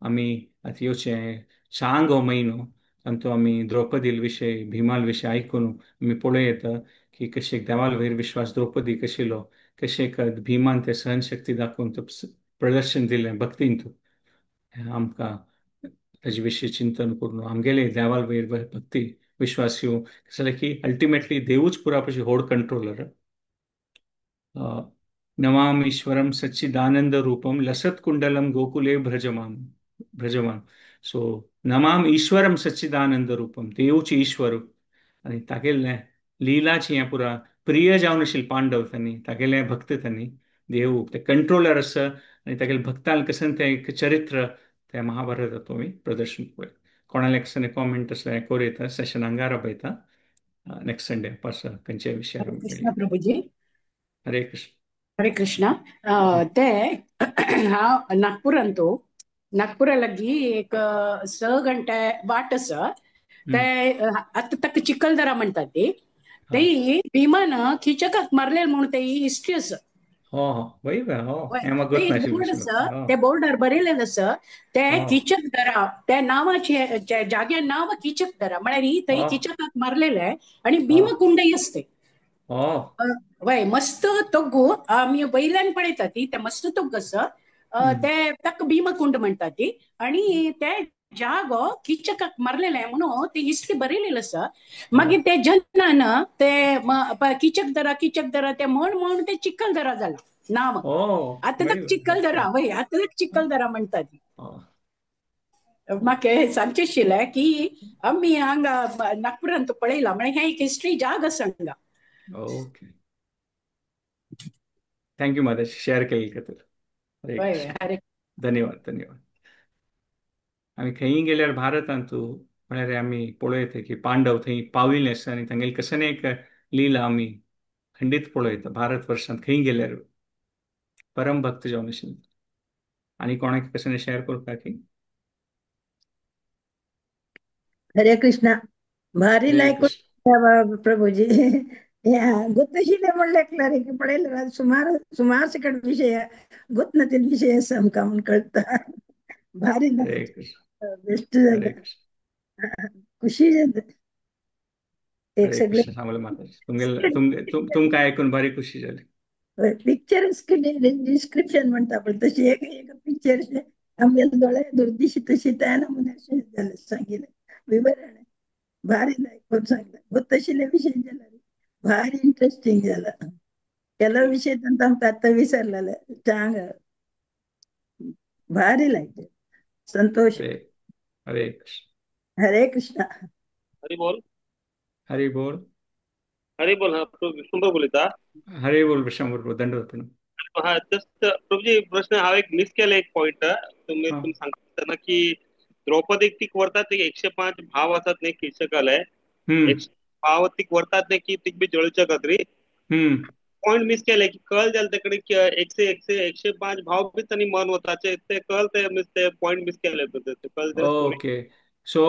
आमी आतां येवचें चांग हो म्हयनो तातूंत आमी द्रौपदील विशय भीमाल विशय आयकून आमी पळोवं येता की कशें देवाल वयर विश्वास द्रौपदी कशिलो, कशें भीमान ते सहनशक्ती दाखोवन ते प्रदर्शन दिलें भक्तींत. आमकां ताजे विशीं चिंतन करून आमगेले देवाल वयर भक्ती विश्वास येवं जाल्यार की अल्टिमेटली देवूच पुरा पशी होड कंट्रोलर. नमामीश्वरम सच्चिदानंद रूपम लसत्कुंडलम गोकुले भ्रजमान भ्रजमान. सो नमाम ईश्वरम सच्चिदानंद रूपम, देवूच ईश्वर आनी तागेलें लिलाची हें पुरा प्रिय जावन आशिल्लें पांडव तांणी तागेलें भक्त तांणी देव ते कंट्रोलर आसा आनी तागेले भक्तांक कशें तें एक चरित्र त्या महाभारतात तुमी प्रदर्शन पळय. कोणाले कसले कॉमेंट आसल्यार करूं येता. सेशन हांगा राबयता नेक्स्ट संडे पास खंयच्याय विशयार हरे कृष्ण प्रभुजी. हरे कृष्ण. हरे कृष्ण. ते हांव नागपुरांत तो नागपुरा लागीं एक 6 घंटे वाट आसा ते आतां ताका चिखलदरा म्हणटात ती ते भीमान किचकाक मारले म्हणून ते हिस्ट्री आसा. बोर्ड आसा, ते बोर्डार बरयलेलें आसा ते किचक दरा, त्या नांवाचे जाग्या नांव किचक दरा म्हळ्यार ही थंय किचकाक मारलेले आनी भीमकुंडय आसते. वय मस्त तोग्गू आमी वयल्यान पळयता ती ते मस्त तोग्गू आसा ते ताका भीमकुंड म्हणटा ती आनी ते जागो किचकाक मारलेले म्हणून ती हिस्ट्री बरयलेली आसा. मागीर ते जनान ते किचक दरा किचक दरा ते म्हण म्हण ते चिखलदरा जाला नांव. आतां ताका चिखलदरा वय आतां ताका चिखलदरा म्हणटा ती. म्हाका हें सांगचें आशिल्लें की आमी हांगा नागपुरांत पळयलां म्हळ्यार हें एक हिस्ट्री जाग आसा हांगा. ओके, thank you माताजी शेअर केले खातीर. हरे कृष्ण. हरे. धन्यवाद धन्यवाद. आमी खंयी गेल्यार भारतांत म्हळ्यार आमी पळयता की पांडव थंय पाविल्ले आसा आनी तांगेली कसलें एक लिला आमी खंडीत पळयता भारत वर्षांत खंय गेल्यार परम भक्त जावन आशिल्ले. आनी कोणाक कसलें शेअर करपाक की? हरे कृष्णा. भारी हरे लायक कृष्ण. प्रभुजी. ಗೊತ್ತಿದೆ म्हणल्यार पळयलें सुमार सुमार सकट विषय ಗೊತ್ತನತಿನ ವಿಷಯ आमकां म्हूण कळटा. भारी हरे कृष्ण. बेस्ट हरे जालें, कृष्ण. खुशी जालें. एक हरे सगळे कृष्ण. सांगले माताजी तुमगेले तुमकां आयकून भारी खुशी जाली. पिक्चर डिस्क्रिप्शन म्हणटा पळय तशी एक एक पिक्चर आमगेले दोळे दुर्दिशी तशी त्या नमुन्यार अशें जालें सांगिल्लें विवरण भारी आयकून सांगलें. गोत्तशिल्ले विशय जाल्यार भारी इंट्रस्टिंग जाला. ಕೆಲವು ವಿಷಯ ಅಂತ आमकां आतां विसरलेले चांग भारी लायक संतोष. हरे हरे कृष्ण. हरे कृष्ण. हरी बोल. हरी बोल. हरी बोल. हा प्रभू विष्णू बोलता. हरी बोल विश्वंभर प्रभू, दंडवत प्रणाम. हा जस्ट प्रभूजी प्रश्न हांव एक मिस केले एक पॉइंट. तुम्ही तुम्ही सांगता की द्रौपदीक तीक व्हरतात ते 105 भाव आसात न्ही किचकाले. 100 भाव तीक व्हरतात न्ही की तीक बी जळच्या खातीर. पॉइंट मिस केले की कळ जाले तेकडे की एकशे एकशे एकशे पांच भाव बी तांणी मन वताचे ते कळ ते मिस ते पॉइंट मिस केले ते कळ ते ओके. सो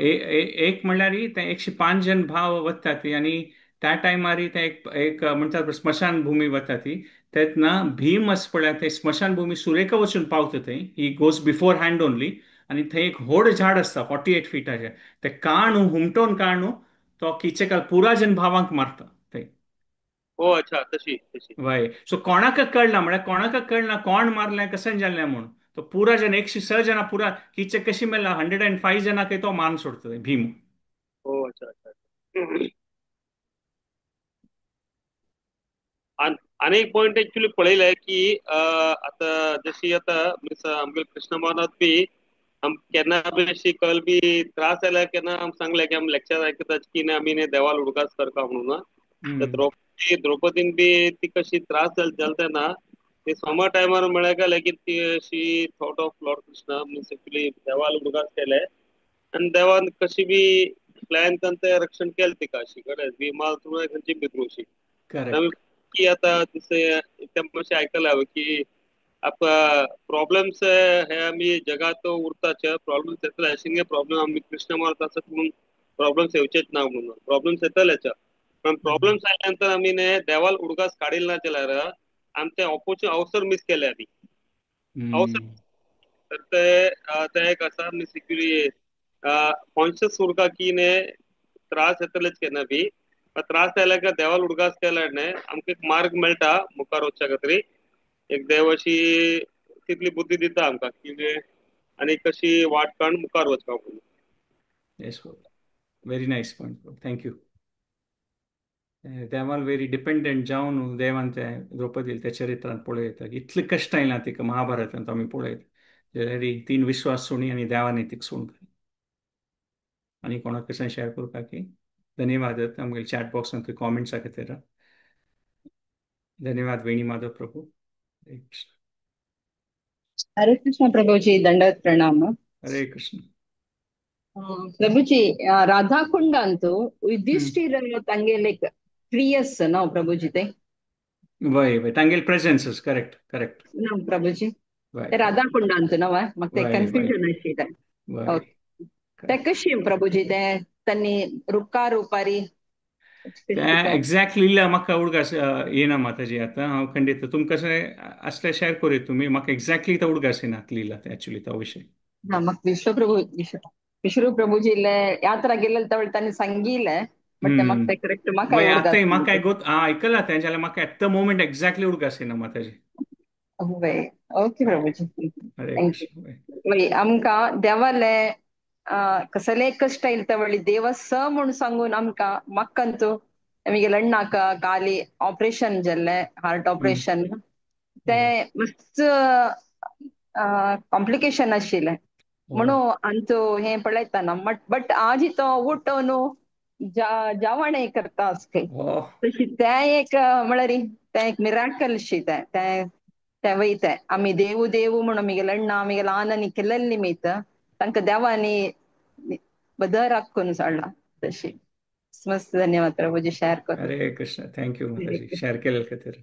एक म्हणल्यार ते 105 जन भाव वतात आनी त्या टायमार ते एक एक म्हणटात स्मशान भूमी वता ती तेन्ना भीम आसा पळय ते स्मशान भूमी सुरेखा वचून पावता थंय. He goes before hand only आनी थंय एक व्हड झाड आसता 48 फिटाचें ते काणू हुमटोवन काणू तो किचकाल पुरा जन भावांक मारता थंय. हो अच्छा, तशी तशी. वय सो कोणाक कळना म्हळ्यार कोणाक कळना कोण मारलें कशें जालें म्हूण. तो पुरा जन 106 जना पुरा कीचक कशी मेला 105 जनाक तो मान सोडता भीम. हो, अच्छा अच्छा. आणि एक पॉइंट ऍक्च्युली पळयलाय की आता जशी आता मीन्स आमगे कृष्ण मानत बी आम केन्ना बी अशी कल बी त्रास जाल्यार केन्ना आम सांगले की आम लेक्चर आयकतात की ना आमी देवाल उडगास करता म्हणून. तर द्रौपदीन बी ती कशी त्रास जाल तेन्ना ती समा टायमार म्हळ्यार काय की ती अशी thought of lord Krishna means actually देवाल उडगास केले आनी देवान कशी बी प्लॅन करून ते रक्षण केलें तिका अशी कडेन भीमा थ्रू खंयची बी थ्रू अशी. करेक्ट. की आता जसे ते मातशें आयकलां हांवें की प्रॉब्लेम्स हे आमी जगात उरताचे प्रॉब्लेम्स येतले अशें प्रॉब्लेम आमी कृष्ण मारत आसत म्हणून प्रॉब्लेम्स येवचेच ना म्हणून प्रॉब्लेम्स येतलेच पण प्रॉब्लेम्स आयल्या नंतर आमी न्ही देवाल उडगास काडील ना जाल्यार आमी ते ऑपोर्च्युनिटी अवसर मिस केले आमी अवसर. तर ते ते एक आसा मीन्स एक्चुअली कॉन्शियस उरता की न्ही त्रास येतलेच केन्ना बी त्रास आयल्या काय देवाल उडगास केल्यार न्ही आमकां एक मार्ग मेळटा मुखार वचच्या खातीर. एक देव अशी तितली बुद्धी दिता आमकां की आनी कशी वाट काडून मुखार वचपा म्हणून. Yes, very nice point, thank you. देवाल व्हेरी डिपेंडंट जावन देवान ते द्रौपदील त्या चरित्रांत पळयता इतले कश्ट आयला तिका महाभारतांत आमी पळयता जाल्यार तीन विश्वास सोणी आनी देवान तिका सोडून. आनी कोणाक कशें शेअर करपाक की धन्यवाद आमगे चॅट बॉक्सांत कॉमेंट्सा खातीर. धन्यवाद वेणी माधव प्रभू. हरे कृष्ण. हरे कृष्ण प्रभुजी, दंडवत प्रणाम. हरे कृष्ण प्रभुजी. राधाकुंड अंतु युधिष्ठिर ತಂಗೇಲೆ ಪ್ರಿಯಸ್ ನಾವು ಪ್ರಭುಜಿ ते वय वय तांगेल प्रेझेन्सस. Correct correct. ನಾವು ಪ್ರಭುಜಿ ರಾಧಾಕುಂಡ ಅಂತ ನಾವ ಮತ್ತೆ ಕನ್ಫ್ಯೂಷನ್ ಆಗಿದೆ. ते कशी प्रभुजी ते त्यांनी रुका रुपारी एक्झॅक्टली म्हाका उडगास येना माताजी. आतां हांव खंडीत तुमकां असले शेअर करूं तुमी म्हाका एक्झॅक्टली तो उडगास येना लिला ऍक्च्युली तो विषय. म्हाका विश्वप्रभू विश्व प्रभुजी यात्रा गेले तवळ त्यांनी सांगितले बट ते म्हाका करेक्ट म्हाका आतां म्हाका गोत आयकला तें जाल्यार म्हाका एट the moment exactly उडगास येना माताजी. Okay Prabhuji, thank you. आमकां देवाले कसले कष्ट येयल तवळी देव स म्हूण सांगून आमकां म्हाका आमगेले अण्णाक काली ऑपरेशन जाल्लें, हार्ट ऑपरेशन, ते मस्त कॉम्प्लिकेशन आशिल्लें म्हणून अंतू हें पळयतना बट आज तो उठोवन जावणय करता आसते तशी तें एक म्हळ्यार तें एक मिराकल शी तें तें वयता आमी देवू देवू म्हणून आमगेले अण्णा आमगेले आनांनी केल्ले निमित्त तांकां देवांनी बदर हाकून सोडला तशी. मस्त धन्यवाद प्रभुजी शेअर कर. हरे कृष्ण, thank you माताजी शेअर केले खातीर.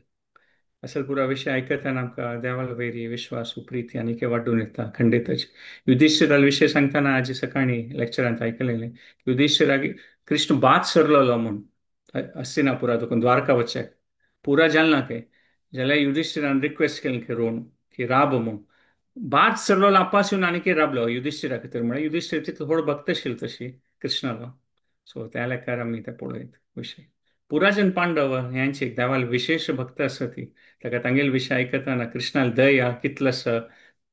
असल पुरा विषय आयकतना आमकां देवाल वैरी विश्वास प्रीती आनी वाडून येता खंडीतच. युधिष्ठिराल विषय सांगतना आजी सकाळी लेक्चरांत आयकलेलें युधिष्ठिराक कृष्ण बाद सरलेलो म्हूण हस्तिनापुरा देखून द्वारका वचच्याक पुरा जाल ना काय जाल्यार युधिष्ठिरान रिक्वेस्ट केलें की रोण की राब म्हूण बाद सरलो आपास येवन आनी राबलो युधिष्ठिरा खातीर म्हळ्यार युधिष्ठिर तितलो थोडो भक्त आशिल्लो तशी कृष्णालो. सो त्या लेखार आमी ते पळयत विषय. पुराजन पांडव ह्यांची देवाल विशेष भक्त आसा ती ताका तांगेल विषय आयकतना कृष्णाल दया कितलो आसा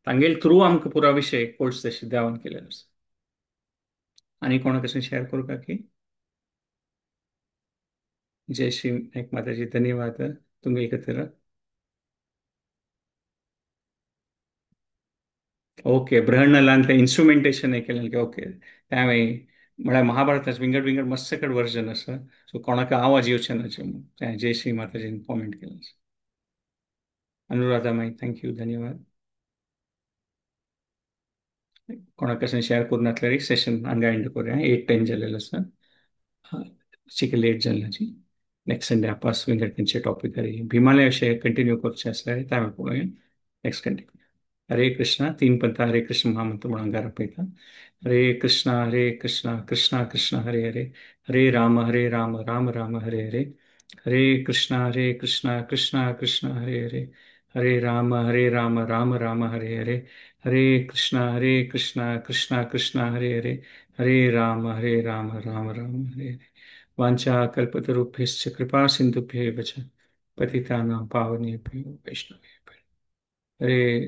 तांगेल थ्रू आमकां पुरा विषय कोर्स तशी देवान केलेलो आसा. आनी कोणा कशें शेअर करपाक की जय श्री नायक माताजी धन्यवाद तुमगे खातीर. ओके बृहण्णलान ते इन्स्ट्रुमेंटेशन हे केलें. ओके त्यावेळी म्हळ्यार महाभारताच विंगड विंगड मस्त कड वर्जन आसा सो कोणाक आवाज येवचे ना तें जय श्री माताजीन कॉमेंट केलें. अनुराधा माई thank you धन्यवाद. कोणाक कशें शेअर करूं नासल्यार सेशन हांगा एंड करूया. 8:10 जालेलें आसा चिके लेट जालें जी. नेक्स्ट संडे आपास विंगड खंयचे टॉपिक भीमाले अशें कंटिन्यू करचें आसल्यार तें पळोवया नेक्स्ट कंटिन्यू. हरे कृष्णा तीन पंथा हरे कृष्ण महामंत्र म्हणून अंगार पळयता. हरे कृष्णा कृष्णा कृष्णा हरे हरे, हरे राम राम राम हरे हरे, हरे कृष्णा कृष्णा कृष्णा हरे हरे, हरे राम राम राम हरे हरे, हरे कृष्णा कृष्णा कृष्णा हरे हरे, हरे राम राम राम हरे हरे. वाञ्छा कल्पतरुभ्यश्च कृपा सिन्धुभ्येव च पतितानां पावनेभ्यो वैष्णवेभ्यो. हरे